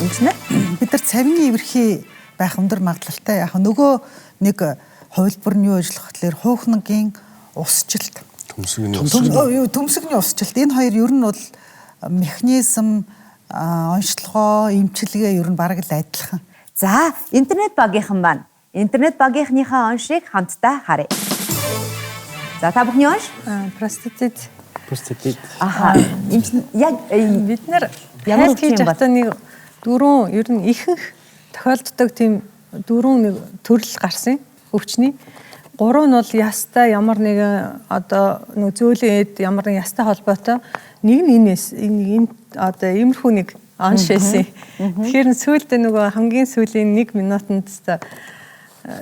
[SPEAKER 2] Эмч нар
[SPEAKER 5] Бид нар цавны эвэрхий байх өндөр магадлалтай. Яг нөгөө нэг хувилбар нь юу ажиллах гэхээр хуухнагийн усчлалт.
[SPEAKER 9] Төмсгний усчлалт.
[SPEAKER 5] Юу төмсгний усчлалт. Энэ хоёр ер нь бол механизм, онцлогоо, эмчилгээ ер нь бараг л адилхан.
[SPEAKER 2] За, интернет багийнхан маань интернет багийнхныхаа оншийг хамтдаа харъя. За, та бүхний онш?
[SPEAKER 8] Простатит.
[SPEAKER 3] Простатит.
[SPEAKER 2] Аха. Эмч яг
[SPEAKER 8] бид нар
[SPEAKER 2] Ямар
[SPEAKER 8] ямар
[SPEAKER 2] өвчин
[SPEAKER 8] хийж
[SPEAKER 2] юм бол?
[SPEAKER 8] байхдаа нэг дөрвөн ер нь ихэнх тохиолддог тийм дөрвөн нэг төрөл гарсан өвчний. Гурав нь бол ястай ямар нэгэн одоо нэг зөөлөн эд ямар нэгэн ястай холбоотой нэг нь энэс энэ одоо иймэрхүү нэг онш байсан. Тэгэхээр нь сүүлдээ нөгөө хамгийн сүүлийн 1 минутанд та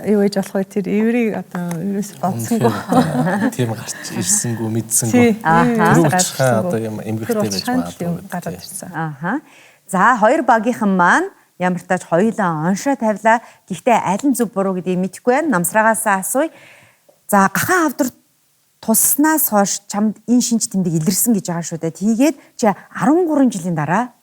[SPEAKER 8] юу гэж болох вэ тэр эврийг одоо ерөөс бодсонгүй.
[SPEAKER 4] Тийм гарч ирсэнгүү мэдсэнгүү.
[SPEAKER 8] Тий.
[SPEAKER 4] Тэр уучрахаа одоо юм эмгэгтэй байж магадгүй.
[SPEAKER 8] Гараад ирсэн.
[SPEAKER 2] Аха. За, хоёр багийнхан маань ямар тач хоёулаа оншоо тавилаа. Гэхдээ аль нь зөв буруу гэдгийг мэдэхгүй байна. Намсраагаасаа асууя. За, гахаан авдар тусснаас хойш чамд энэ шинж тэмдэг илэрсэн гэж байгаа шүү дээ. Тэгээд чи 13 жилийн дараа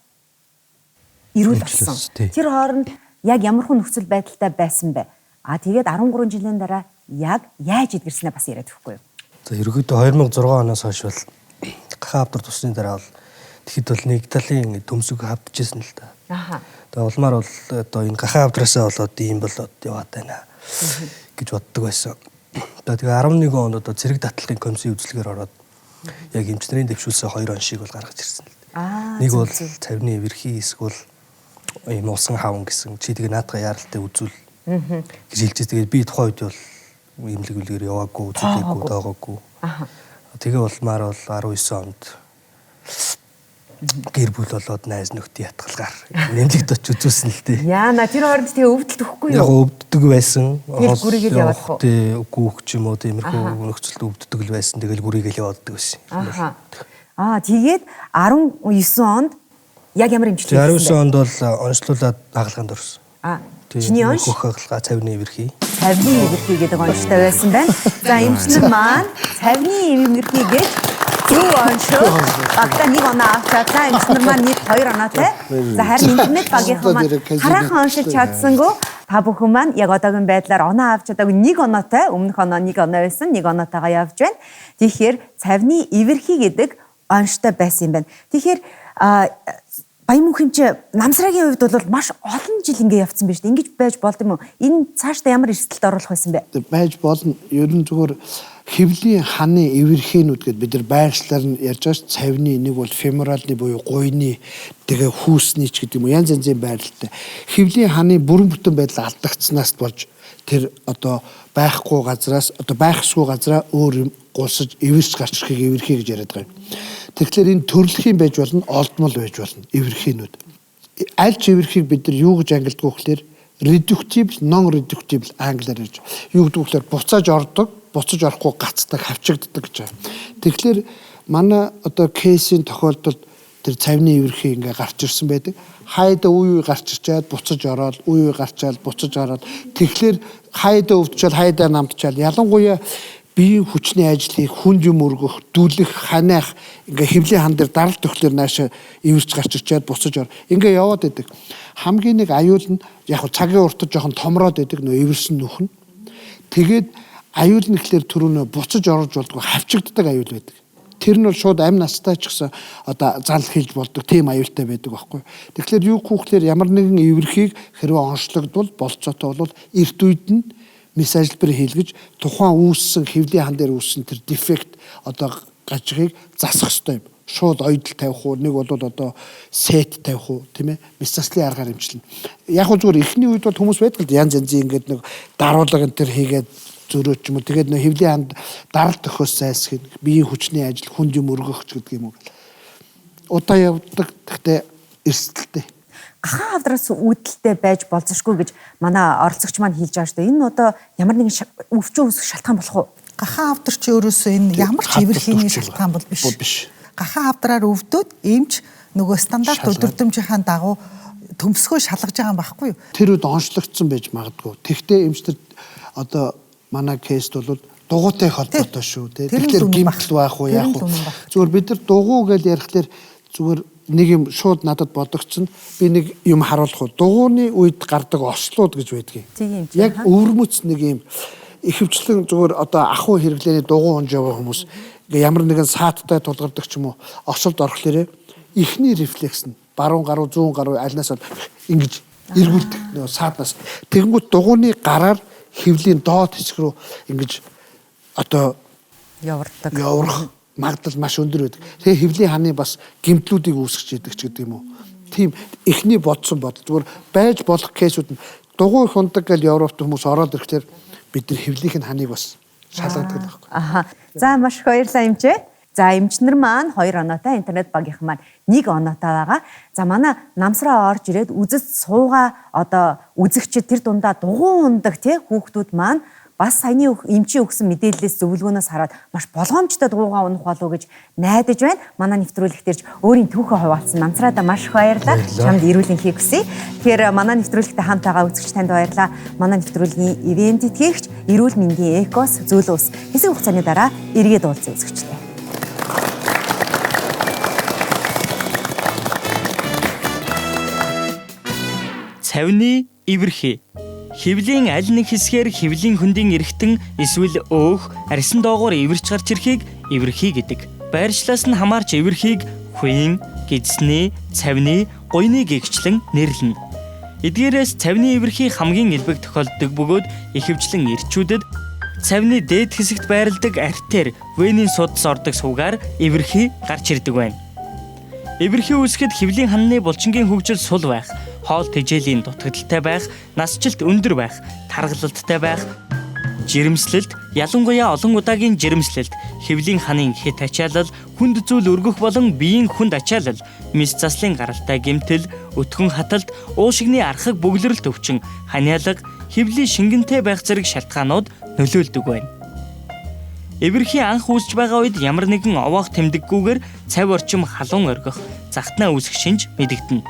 [SPEAKER 2] эрүүл болсон. Тэр хооронд яг ямархуу нөхцөл байдалтай байсан бэ? А тэгээд 13 жилийн дараа яг яаж эдгэрснээ бас яриад өгөхгүй юу?
[SPEAKER 11] За ерөнхийдөө 2006 оноос хойш бол гахаа авдар тусны дараа бол тэгэхэд бол нэг талын төмсөг хавдчихсэн л да.
[SPEAKER 2] Аха.
[SPEAKER 11] Тэгээ улмаар бол одоо энэ гахаа авдраасаа болоод ийм болоод яваад байна гэж боддог байсан. Одоо тэгээ 11 онд одоо цэрэг даатгалын комиссийн үзлэгээр ороод яг эмчнэрийн дэвшүүлсэн хоёр он шиг бол гаргаж ирсэн л
[SPEAKER 2] Аа,
[SPEAKER 11] дээ. Нэг
[SPEAKER 2] зөв,
[SPEAKER 11] бол
[SPEAKER 2] зөв.
[SPEAKER 11] цавны эвэрхий эсвэл ийм усан хаван гэсэн чи тэгээ наадгаа яаралтай үзүүл гэж хэлж байсан. Тэгээд би тухайн үед бол имлэг үлгээр яваагүй, үзүүлээгүй, тоогоогүй.
[SPEAKER 2] Аха.
[SPEAKER 11] Тэгээ улмаар бол 19 онд гэр бүл болоод найз нөхдийн ятгалгаар нэмлэгт очиж үзүүлсэн л дээ.
[SPEAKER 2] Яна тэр хооронд тэгээ өвдөлт өгөхгүй
[SPEAKER 11] Яг
[SPEAKER 2] юу?
[SPEAKER 11] өвддөг байсан.
[SPEAKER 2] Тэгэл гүрийгэл яваадах уу?
[SPEAKER 11] Тий, гүүх ч юм уу тиймэрхүү нөхцөлд өвддөг л байсан. Тэгэл гүрийгэл явааддаг байсан.
[SPEAKER 2] Аха. Тэгээд 19 онд яг ямар эмчилгээ
[SPEAKER 11] хийсэн бэ? 19 онд бол онцлуулаад хагалгаанд орсон.
[SPEAKER 2] Чиний онш?
[SPEAKER 11] Хөх хагалгаа цавны эвэрхий.
[SPEAKER 2] Цавны эвэрхий гэдэг онцтой байсан байна. За эмчнэр маань цавны эвэрхий гэж зөв оншоо багтаа нэг оноо авчаа. За эмчнэр маань нийт 2 оноотой. За харин интернет багийнхан маань хараахан оншиж чадсангүй. Та бүхэн маань яг одоогийн байдлаар оноо авч чадаагүй нэг оноотой, өмнөх оноо нэг оноо байсан, нэг оноотойгоо явж байна. Тэгэхээр цавны эвэрхий гэдэг онштой байсан юм байна. Тэгэхээр Баян мөнх чи намсрагийн хувьд бол маш олон жил ингэ явцсан байж шүү. Ингэж байж болд юм уу? Энэ цаашдаа ямар эрсдэлд оруулах байсан бэ?
[SPEAKER 7] Байж болно. Ер нь зүгээр хэвлийн ханы эвэрхийнүүд гэдээ бид нар байршлаар нь ярьж байгаа ш. Цавны нэг бол феморалны буюу гуйны, тэгээ хүүсний ч гэдэг юм уу янз янзын байрлалтай. Хэвлийн ханы бүрэн бүтэн байдал алдагдсанаас болж тэр одоо байхгүй газраас одоо байх ёсгүй газраа өөр юм гулсаж эвэрч гарч ирэхийг эвэрхий гэж яриад байгаа юм. Тэгэхээр энэ төрөлхийн байж болно, олдмол байж болно эвэрхийнүүд. Аль ч эвэрхийг бид нар юу гэж ангилдаг вэ гэхээр reductible, non reductible англиар ярьж. Юу гэдэг вэ гэхээр буцааж ордог, буцаж орохгүй гацдаг, хавчигддаг гэж байгаа. Тэгэхээр манай одоо кейсийн тохиолдолд тэр цавны эвэрхий ингээ гарч ирсэн байдаг. Хайда үе үе гарч ирчээд буцаж ороод, үе үе гарчаал буцаж ороод. Тэгэхээр хайда өвдчөөл, хайда намтчаал. Ялангуяа биеийн хүчний ажлыг хүнд юм өргөх, дүлэх, ханиах ингээ хэвлийн хан дээр даралт төхлөөр нааша эвэрч гарч ирчээд буцаж ор. Ингээ яваад идэг. Хамгийн нэг аюул нь яг цагийн уртад жоохон томроод идэг нөө эвэрсэн нүх нь. Тэгээд аюул нь гэхлээр түрүүнөө буцаж орж болдгоо хавчигддаг аюул байдаг. Тэр нь бол шууд амь настай ч гэсэн одоо зал хийж болдог тийм аюултай байдаг байхгүй. Тэгэхээр юу гэхлээр ямар нэгэн эвэрхийг хэрвээ онцлогдвол болцоотой бол эрт үед нь мис ажилбар хийлгэж тухайн үүссэн хэвлийн хан дээр үүссэн тэр дефект одоо гажигыг засах ёстой юм. Шууд ойдол тавих уу, нэг бол одоо сет тавих уу, тийм ээ? Мис заслын аргаар эмчилнэ. Яг хөө зүгээр эхний үед бол хүмүүс байдаг л янз янзын ингээд нэг даруулга энэ төр хийгээд зөрөөч юм уу. Тэгээд нөө хэвлийн ханд даралт төхөөс зайлсхийх, биеийн хүчний ажил, хүнд юм өргөх ч гэдэг юм уу. Удаа явдаг, гэхдээ эрсдэлтэй.
[SPEAKER 2] Гахаан хавдраас үүдэлтэй байж болзошгүй гэж манай оролцогч маань хэлж байгаа шүү дээ. Энэ нь одоо ямар нэгэн өвчин үүсэх шалтгаан болох уу?
[SPEAKER 5] Гахаан хавдар чи өөрөөсөө энэ ямар ч эвэрхийний шалтгаан бол биш. Гахаан хавдраар өвдөд эмч нөгөө стандарт өдөрдмжийнхаа дагуу төмсгөө шалгаж байгаа юм байхгүй юу?
[SPEAKER 7] Тэр үед онцлогдсон байж магадгүй. Тэгтээ эмчтэр одоо манай кейст бол дугуйтай холбоотой шүү дээ. Тэгэхээр гэмтэл байх уу яах вэ? Зүгээр бид нар дугуй гэж ярихлаар зүгээр нэг юм шууд надад бодогдсон. Би нэг юм харуулах уу. Дугууны үед гардаг ослууд гэж байдгийг. Яг өвөрмөц нэг юм ихэвчлэн зүгээр одоо ахуй хэрэглээний дугуй унж яваа хүмүүс ингээ ямар нэгэн сааттай тулгардаг ч юм уу осолд орохлоорэ эхний рефлекс нь баруун гаруй зүүн гаруй альнаас бол ингэж эргүүлдэг нөө саатнаас. Тэгэнгүүт дугууны гараар хэвлийн доод хэсэг рүү ингэж одоо
[SPEAKER 2] явардаг.
[SPEAKER 7] Яврах магадлал маш өндөр байдаг. Тэгээ хэвлийн ханы бас гэмтлүүдийг үүсгэж идэг ч гэдэг юм уу. Тийм эхний бодсон бодол зүгээр байж болох кейсүүд нь дугуй их ундаг гэж Европт хүмүүс ороод ирэхлээр бид нар хэвлийнх нь ханыг бас шалгадаг л байхгүй.
[SPEAKER 2] Аха. За маш их баярлалаа эмчээ. За эмчнэр маань 2 оноотой, интернет багийнхан маань 1 оноотой байгаа. За манай намсраа орж ирээд үзэж суугаа одоо үзэгчид тэр дундаа дугуй ундаг тий хүүхдүүд маань бас саяны эмчийн өгсөн мэдээллээс зөвлөгөөнөөс хараад маш болгоомжтой дугуйгаа унах болов гэж найдаж байна. Манай нэвтрүүлэг дээрч өөрийн түүхээ хуваалцсан намсраадаа маш их баярлалаа. Чамд эрүүл энхийг хүсье. Тэгэхээр манай нэвтрүүлэгтээ хамт байгаа үзэгч танд баярлалаа. Манай нэвтрүүлгийн ивент тэтгэгч эрүүл мэндийн экос зөөлөн ус хэсэг хугацааны дараа эргээд уулзсан үзэгчтэй.
[SPEAKER 10] Цавны эвэрхий. Хэвлийн аль нэг хэсгээр хэвлийн хөндийн эргэтэн эсвэл өөх арьсан доогуур эвэрч гарч ирэхийг эвэрхий гэдэг. Байршлаас нь хамаарч эвэрхийг хуйн, гидсний, цавны, гуйны гэгчлэн нэрлэнэ. Эдгээрээс цавны эвэрхий хамгийн элбэг тохиолддог бөгөөд ихэвчлэн эрчүүдэд цавны дээд хэсэгт байрладаг артер, венийн судас ордог сувгаар эвэрхий гарч ирдэг байна. Эвэрхий үүсгэхэд хэвлийн ханны булчингийн хөгжил сул байх, хоол тэжээлийн дутагдaltaй байх, насжилт өндөр байх, таргалалттай байх, жирэмслэлт, ялангуяа олон удаагийн жирэмслэлт, хэвлийн ханын хэт ачаалал, хүнд зүйл өргөх болон биеийн хүнд ачаалал, мис заслын гаралтай гэмтэл, өтгөн хаталт, уушигны архаг бөглөрөлт өвчин, ханиалга, хэвлийн шингэнтэй байх зэрэг шалтгаанууд нөлөөлдөг байна. Эвэрхий анх үүсч байгаа үед ямар нэгэн овоох тэмдэггүйгээр цав орчим халуун оргих, захтнаа үүсэх шинж мэдэгдэнэ.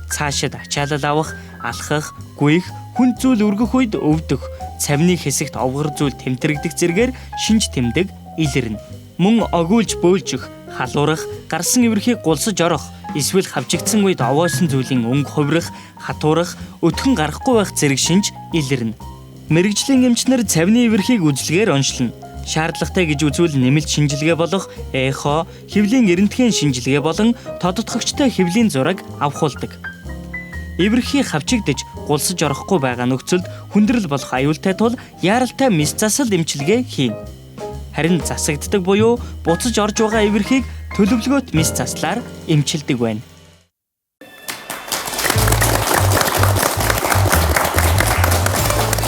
[SPEAKER 10] Цаашид ачаалал авах, алхах, гүйх, хүнд зүйл өргөх үед өвдөх, цавны хэсэгт овгор зүйл тэмтрэгдэх зэргээр шинж тэмдэг илэрнэ. Мөн огиулж бөөлжих, халуурах, гарсан эвэрхийг гулсаж орох, эсвэл хавчигдсан үед овоосон зүйлийн өнгө хувирах, хатуурах, өтгөн гарахгүй байх зэрэг шинж илэрнэ. Мэргэжлийн эмчнэр цавны эвэрхийг үзлэгээр оншилно. Шаардлагатай гэж үзвэл нэмэлт шинжилгээ болох эхо, хэвлийн рентген шинжилгээ болон тодотгогчтой хэвлийн зураг авахулдаг. Эвэрхий хавчигдаж гулсаж орохгүй байгаа нөхцөлд хүндрэл болох аюултай тул яаралтай мэс засал эмчилгээ хийнэ. Харин засагддаг буюу буцаж орж байгаа эвэрхийг төлөвлөгөөт мэс заслаар эмчилдэг байна.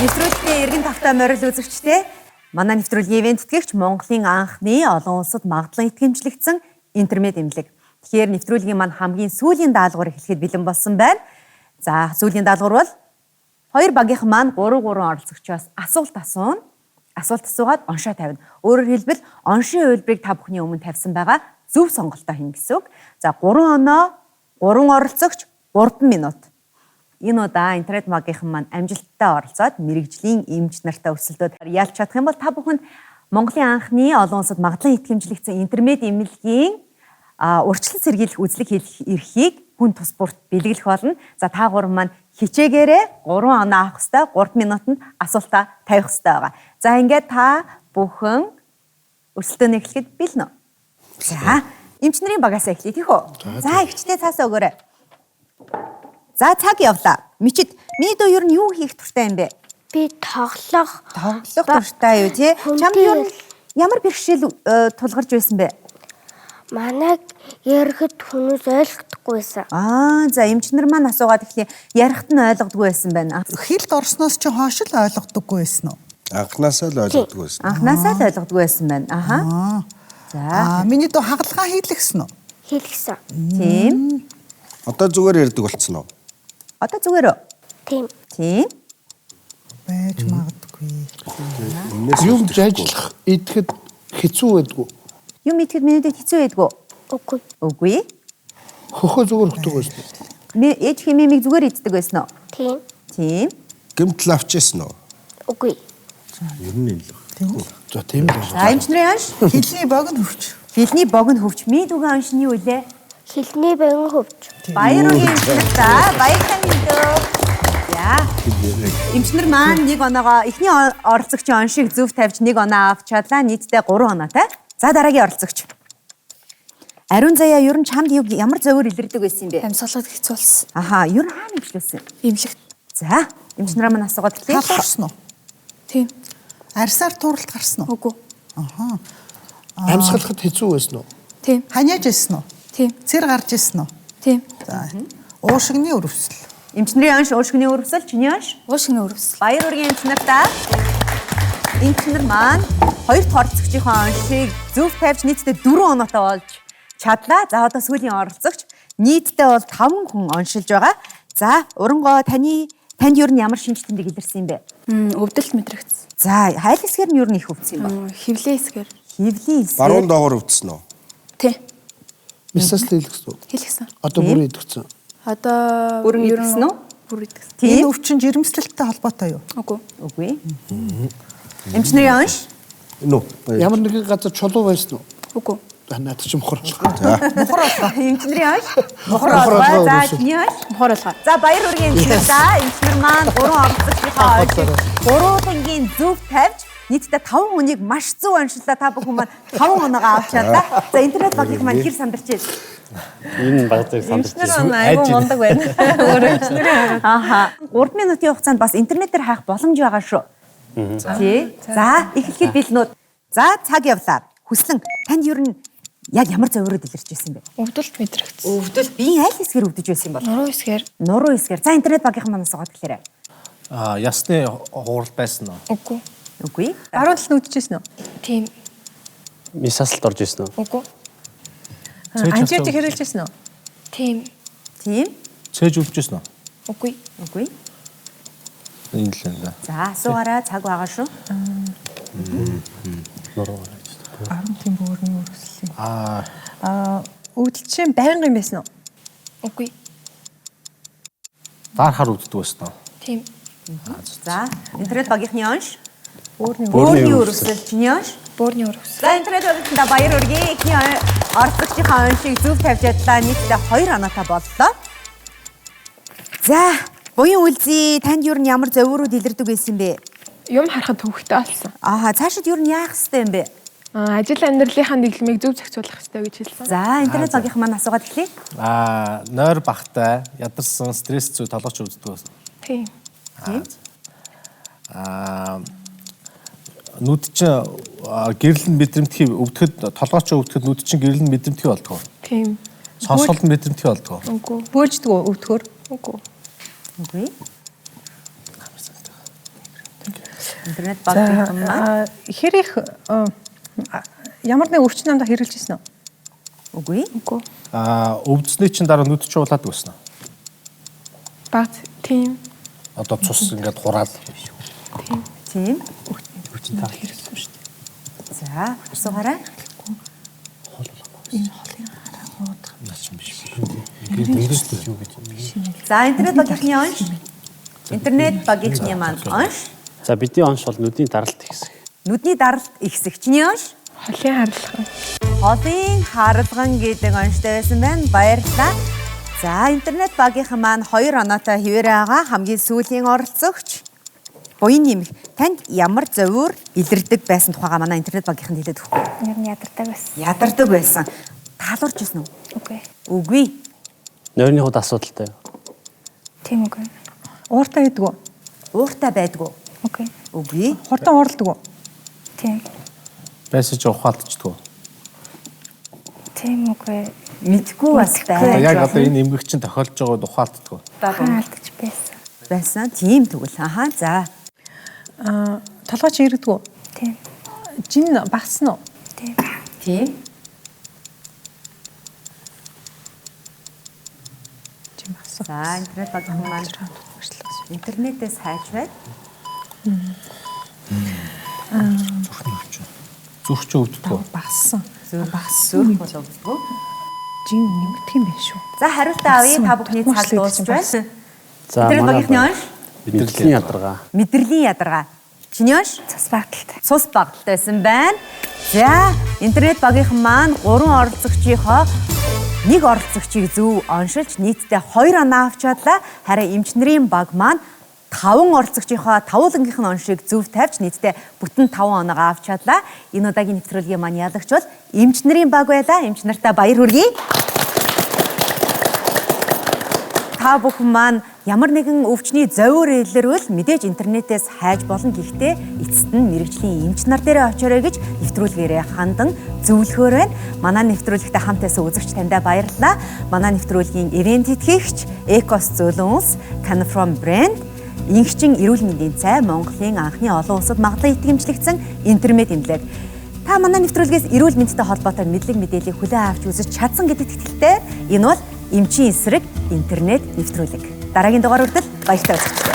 [SPEAKER 2] Нэвтрүүлгийн эргэн тавтай морил үзэгчдээ манай нэвтрүүлгийн ивээн тэтгэгч Монголын анхны олон улсад магадлан итгэмжлэгдсэн интермед эмнэлэг. Тэгэхээр нэвтрүүлгийн маань хамгийн сүүлийн даалгавар эхлэхэд бэлэн болсон байна. За сүүлийн даалгавар бол хоёр багийнхан маань 3 3 оролцогчоос асуулт асууна. Асуулт асуугаад оншоо тавина. Өөрөөр хэлбэл оншийн хувилбарыг та бүхний өмнө тавьсан байгаа зөв сонголтоо хийнэ гэсэн үг. За 3 оноо, 3 оролцогч, 3 минут. Энэ удаа интернет багийнхан маань амжилттай оролцоод мэрэгжлийн эмч нартай өрсөлдөөд ялж чадах юм бол та бүхэнд Монголын анхны олон улсад магадлан итгэмжлэгдсэн интермед эмнэлгийн урьдчилан сэргийлэх үзлэг хийх эрхийг хүн тус бүрт бэлэглэх болно. За та гурван маань хичээгээрээ 3 оноо авах ёстой, 3 минутанд асуултаа тавих ёстой байгаа. За ингээд та бүхэн өрсөлдөөнөө эхлэхэд бэлнэ үү? За эмч нарын багаас эхлэе тийх үү? За эгчтэй цаасаа өгөөрэй. За цаг явлаа. Мичид, миний дүү ер нь юу хийх дуртай юм бэ?
[SPEAKER 12] Би тоглох.
[SPEAKER 2] Тоглох дуртай юу тий? Чамд ер нь ямар бэрхшээл тулгарч байсан бэ?
[SPEAKER 12] Манайг ярихад хүмүүс ойлгохдоггүй байсан.
[SPEAKER 2] Аа, за эмч нар маань асуугаад эхлэе. Ярихад нь ойлгодгүй байсан байна.
[SPEAKER 5] Хэлд орсноос чи хойш л ойлгодоггүй байсан уу?
[SPEAKER 9] Анхнаасаа л ойлгодоггүй байсан.
[SPEAKER 2] Анхнаасаа л ойлгодгүй байсан байна. Аха.
[SPEAKER 5] За. Миний дүү хагалгаа хийлгэсэн үү?
[SPEAKER 12] Хийлгэсэн.
[SPEAKER 2] Тийм.
[SPEAKER 9] Одоо зүгээр ярьдаг болцсон уу?
[SPEAKER 2] Одоо зүгээр үү?
[SPEAKER 12] Тийм.
[SPEAKER 2] Тийм.
[SPEAKER 5] Байж магадгүй.
[SPEAKER 7] Юм ажиллах идэхэд хэцүү байдгүй.
[SPEAKER 2] Юм идэхэд минутад хэцүү байдгүй.
[SPEAKER 12] Үгүй.
[SPEAKER 2] Үгүй.
[SPEAKER 7] Хөхөө зүгээр өгдөг байсан уу?
[SPEAKER 2] Ээж хэмээмийг зүгээр иддэг байсан уу?
[SPEAKER 12] Тийм.
[SPEAKER 2] Тийм.
[SPEAKER 9] Гэмтэл авчихсан уу?
[SPEAKER 12] Үгүй.
[SPEAKER 9] Ер нь л.
[SPEAKER 5] Тийм үү?
[SPEAKER 7] За тийм л.
[SPEAKER 2] За эмч нарын онш.
[SPEAKER 5] Хэлний богино хөвч.
[SPEAKER 2] Хэлний богино хөвч. Миний дүүгийн онш нь юу вэ?
[SPEAKER 12] Хэлний богино хөвч.
[SPEAKER 2] Баяр үргийн эмч нар за баярлалаа минь. За. Эмч нар маань нэг оноогоо эхний оролцогчийн оншийг зөв тавьж нэг оноо авч чадлаа. Нийтдээ 3 оноотой. За дараагийн оролцогч. Ариун заяа ер нь чамд ямар зовөр илэрдэг байсан юм бэ?
[SPEAKER 13] Амьсгалахад хэцүү болсон.
[SPEAKER 2] Аха, ер нь хаана имжлүүлсэн?
[SPEAKER 13] Эмнэлэгт.
[SPEAKER 2] За, эмч нараа маань асуугаад эхлэе.
[SPEAKER 5] Халуурсан уу?
[SPEAKER 13] Тийм.
[SPEAKER 5] Арьсаар тууралт гарсан уу?
[SPEAKER 13] Үгүй.
[SPEAKER 5] Аха.
[SPEAKER 7] Амьсгалахад хэцүү байсан уу?
[SPEAKER 13] Тийм.
[SPEAKER 5] Ханиаж байсан уу?
[SPEAKER 13] Тийм.
[SPEAKER 5] Цэр гарч ирсэн үү?
[SPEAKER 13] Тийм.
[SPEAKER 5] За. Уушигны өрөвсөл.
[SPEAKER 2] Эмч нарын онш, уушигны өрөвсөл, чиний онш?
[SPEAKER 13] Уушигны өрөвсөл.
[SPEAKER 2] Баяр үргийн эмч нартаа. Эмч нар маань хоёр дахь оролцогчийнхоо оншийг зөв тавьж нийтдээ 4 оноотой болж чадлаа. За одоо сүүлийн оролцогч нийтдээ бол 5 хүн оншилж байгаа. За урангоо танд ер нь ямар шинж тэмдэг илэрсэн юм бэ?
[SPEAKER 13] Өвдөлт мэдрэгдсэн.
[SPEAKER 2] За хайл хэсгээр нь ер нь их өвдсөн юм ба?
[SPEAKER 13] Хевлийн хэсгээр.
[SPEAKER 2] Хевлийн хэсгээр.
[SPEAKER 9] Баруун доогоор өвдсөн үү?
[SPEAKER 13] Тий.
[SPEAKER 7] Мисас хэлгэсэн үү?
[SPEAKER 13] Хэлгэсэн.
[SPEAKER 7] Одоо бүр идэгцэн.
[SPEAKER 13] Одоо
[SPEAKER 2] бүрэн идэгсэн үү?
[SPEAKER 13] Бүр идэгсэн.
[SPEAKER 5] Энэ өвчин жирэмслэлтэй холбоотой юу?
[SPEAKER 13] Үгүй.
[SPEAKER 2] Үгүй. Эмч нарын онш?
[SPEAKER 9] Энэ үү?
[SPEAKER 7] Ямар нэгэн газар чулуу байсан уу?
[SPEAKER 13] Үгүй.
[SPEAKER 7] Наад чи мохор болгоо.
[SPEAKER 5] Мохор болгоо.
[SPEAKER 2] Эмч нарын онш? Мохор болгоо. За чиний онш?
[SPEAKER 13] Мохор болгоо.
[SPEAKER 2] За баяр хүргэе эмч нар. За эмч нар маань 3 оролцогчийнхоо оншийг 3-ын зөв тавьж нийтдээ 5 хүнийг маш зөв оншиллаа. Та бүхэн маань 5 оноогоо авч чадлаа. За интернет багийнхан маань хэр сандарч байна?
[SPEAKER 3] Энэ баг зэрэг сандарч
[SPEAKER 8] байна. Эмч нар айгүй мундаг байна. Өөрөө эмч нарын.
[SPEAKER 2] Аха. 3 минутын хугацаанд бас интернетээр хайх боломж байгаа шүү. Тий. За эхлэхэд бэлнүүд. За цаг явлаа. Хүслэн танд ер нь яг ямар зовирууд илэрч байсан бэ?
[SPEAKER 13] Өвдөлт мэдрэгдсэн.
[SPEAKER 2] Өвдөлт биеийн аль хэсгээр өвдөж байсан юм бол?
[SPEAKER 13] Нуруу хэсгээр.
[SPEAKER 2] Нуруу хэсгээр. За интернет багийнхан манаас суугаад эхлээрэй.
[SPEAKER 4] Ясны хуурал байсан уу?
[SPEAKER 13] Үгүй.
[SPEAKER 2] Үгүй.
[SPEAKER 8] Баруун тал нь өвдөж байсан үү?
[SPEAKER 13] Тийм.
[SPEAKER 3] Мисасалд орж ирсэн үү?
[SPEAKER 13] Үгүй.
[SPEAKER 8] Антибиотик хэрэглэж байсан үү?
[SPEAKER 13] Тийм.
[SPEAKER 2] Тийм.
[SPEAKER 4] Цээж өвдөж байсан үү?
[SPEAKER 13] Үгүй.
[SPEAKER 2] Үгүй.
[SPEAKER 4] Энэ л юм да.
[SPEAKER 2] За асуугаарай цаг байгаа шүү.
[SPEAKER 3] Нуруу.
[SPEAKER 8] 10 тийм бөөрийн өргөсөл юм.
[SPEAKER 4] Аа
[SPEAKER 8] Өвдөлчин байнгын юм байсан уу?
[SPEAKER 13] Үгүй.
[SPEAKER 4] Даар хар өвддөг байсан уу?
[SPEAKER 13] Тийм.
[SPEAKER 2] За, интернет багийнхны онш.
[SPEAKER 8] Бөөрийн
[SPEAKER 2] Бөөрийн өргөсөл чиний онш.
[SPEAKER 13] Бөөрийн өргөсөл.
[SPEAKER 2] За, интернет багийнхнаа баяр хүргэе. Эхний оролцогчийнхаа оншийг зөв тавьж чадлаа. Нийтдээ 2 оноотой боллоо. За, буян үлзий танд юу н ямар зовиурууд илэрдэг байсан бэ?
[SPEAKER 13] Юм харахад төвхтэй болсон.
[SPEAKER 2] Ааха, цаашид юу н яах ёстой юм бэ?
[SPEAKER 13] Ажил амьдралынхаа дэглэмийг зөв зохицуулах ёстой гэж хэлсэн.
[SPEAKER 2] За, интернет багийнхан маань асуугаад эхлэе.
[SPEAKER 4] Нойр бахтай, ядарсан, стресс зүй толгойч өвддөг байсан.
[SPEAKER 13] Тийм.
[SPEAKER 2] Тийм.
[SPEAKER 4] Нүд чинь гэрлэн мэдрэмтгий өвдөхөд толгойч өвдөхөд нүд чинь гэрлэн мэдрэмтгий болдгоо.
[SPEAKER 13] Тийм.
[SPEAKER 4] Сонсголт мэдрэмтгий болдгоо.
[SPEAKER 13] Үгүй.
[SPEAKER 8] Бөөлждөг үү өвдөхөр?
[SPEAKER 13] Үгүй.
[SPEAKER 2] Үгүй. Интернет багийнхан маань
[SPEAKER 8] хэр их ямар нэг өвчин намдаа хэрглэж ирсэн үү?
[SPEAKER 2] Үгүй.
[SPEAKER 13] Үгүй.
[SPEAKER 4] Өвдсөний чинь дараа нүд чинь улаадаг байсан уу?
[SPEAKER 13] Баг тийм.
[SPEAKER 4] Одоо цус ингээд хураал.
[SPEAKER 13] Тийм.
[SPEAKER 2] Тийм.
[SPEAKER 3] Өвчин таа.
[SPEAKER 8] Хэрэгсэн шүү дээ.
[SPEAKER 2] За, асуугаарай.
[SPEAKER 8] Энэ холын харангууд.
[SPEAKER 4] Наач юм биш.
[SPEAKER 3] Гэрэл юу гэж.
[SPEAKER 2] За, интернет багийнхны онш. Интернет багийнхны маань онш.
[SPEAKER 3] За, бидний онш бол нүдний даралт ихсэх.
[SPEAKER 2] Нүдний даралт ихсэх. Чиний онш?
[SPEAKER 13] Холын харалган.
[SPEAKER 2] Холын харалган гэдэг онштой байсан байна. Баярлалаа. За, интернет багийнхан маань 2 оноотой хэвээр байгаа. Хамгийн сүүлийн оролцогч Буян нэмэх. Танд ямар зовиур илэрдэг байсан тухайга манай интернет багийнханд хэлээд өгөхгүй.
[SPEAKER 6] Ер нь ядардаг байсан.
[SPEAKER 2] Ядардаг байсан. Таалуурч байсан уу?
[SPEAKER 6] Үгүй.
[SPEAKER 2] Үгүй.
[SPEAKER 3] Нойрны хувьд асуудалтай юу?
[SPEAKER 6] Тийм үгүй.
[SPEAKER 8] Ууртай байдаг уу?
[SPEAKER 2] Ууртай байдгүй.
[SPEAKER 6] Үгүй.
[SPEAKER 2] Үгүй.
[SPEAKER 8] Хурдан уурладаг уу?
[SPEAKER 6] Тийм.
[SPEAKER 4] Байсан чи ухаалтчдаг уу?
[SPEAKER 6] Тийм үгүй.
[SPEAKER 2] Мэдгүй бас байж.
[SPEAKER 4] Яг одоо энэ эмгэг чинь тохиолдож байгаад ухаалтдаг уу?
[SPEAKER 6] Ухаалтж байсан.
[SPEAKER 2] Байсан. Тийм тэгвэл. Аха. За.
[SPEAKER 8] Толгой чи иргэдэг үү?
[SPEAKER 6] Тийм.
[SPEAKER 8] Жин багассан уу?
[SPEAKER 6] Тийм.
[SPEAKER 2] Тийм.
[SPEAKER 8] Жин багассан.
[SPEAKER 2] За, интернет багийнхан маань интернетээс хайж байд.
[SPEAKER 4] Зүрхний өвчин. Зүрх чи өвддөг үү?
[SPEAKER 8] Багассан.
[SPEAKER 2] Багассан. Зүрх бол өвддөг үү?
[SPEAKER 8] Жин нэмэгдэх юм байна шүү.
[SPEAKER 2] За, хариултаа авъя. Та бүхний цаг дуусч байна.
[SPEAKER 3] За,
[SPEAKER 2] интернет багийнхны онш.
[SPEAKER 3] Мэдрэлийн ядаргаа.
[SPEAKER 2] Мэдрэлийн ядаргаа. Чиний онш?
[SPEAKER 6] Цус багталтай.
[SPEAKER 2] Цус багталтай байсан байна. За, интернет багийнхан маань 3 оролцогчийнхоо нэг оролцогчийг зөв оншилж нийтдээ 2 оноо авч чадлаа. Харин эмч нарын баг маань 5 оролцогчийнхоо тавуулангийнх нь оншийг зөв тавьж нийтдээ бүтэн 5 оноогоо авч чадлаа. Энэ удаагийн нэвтрүүлгийн маань ялагч бол эмч нарын баг байлаа. Эмч нартаа баяр хүргэе. Та бүхэн маань ямар нэгэн өвчний зовиур илэрвэл мэдээж интернетээс хайж болно. Гэхдээ эцэст нь мэргэжлийн эмч нар дээрээ очоорой гэж нэвтрүүлгээрээ хандан зөвлөхөөр байна. Манай нэвтрүүлэгтээ хамт байсан үзэгч таньдаа баярлалаа. Манай нэвтрүүлгийн ивент тэтгэгч Экос зөөлөн улс, Canfrom брэнд, Ингчин эрүүл мэндийн цай, Монголын анхны олон улсад магадлан итгэмжлэгдсэн интернет эмнэлэг. Та манай нэвтрүүлгээс эрүүл мэндтэй холбоотой мэдлэг мэдээллийг хүлээн авч үзэж чадсан гэдэгт итгэлтэй. Энэ бол эмчийн эсрэг интернет нэвтрүүлэг. Дараагийн дугаар хүртэл баяртай үзэгчдээ.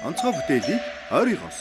[SPEAKER 14] Онцгой бүтээлийг ойрынхоос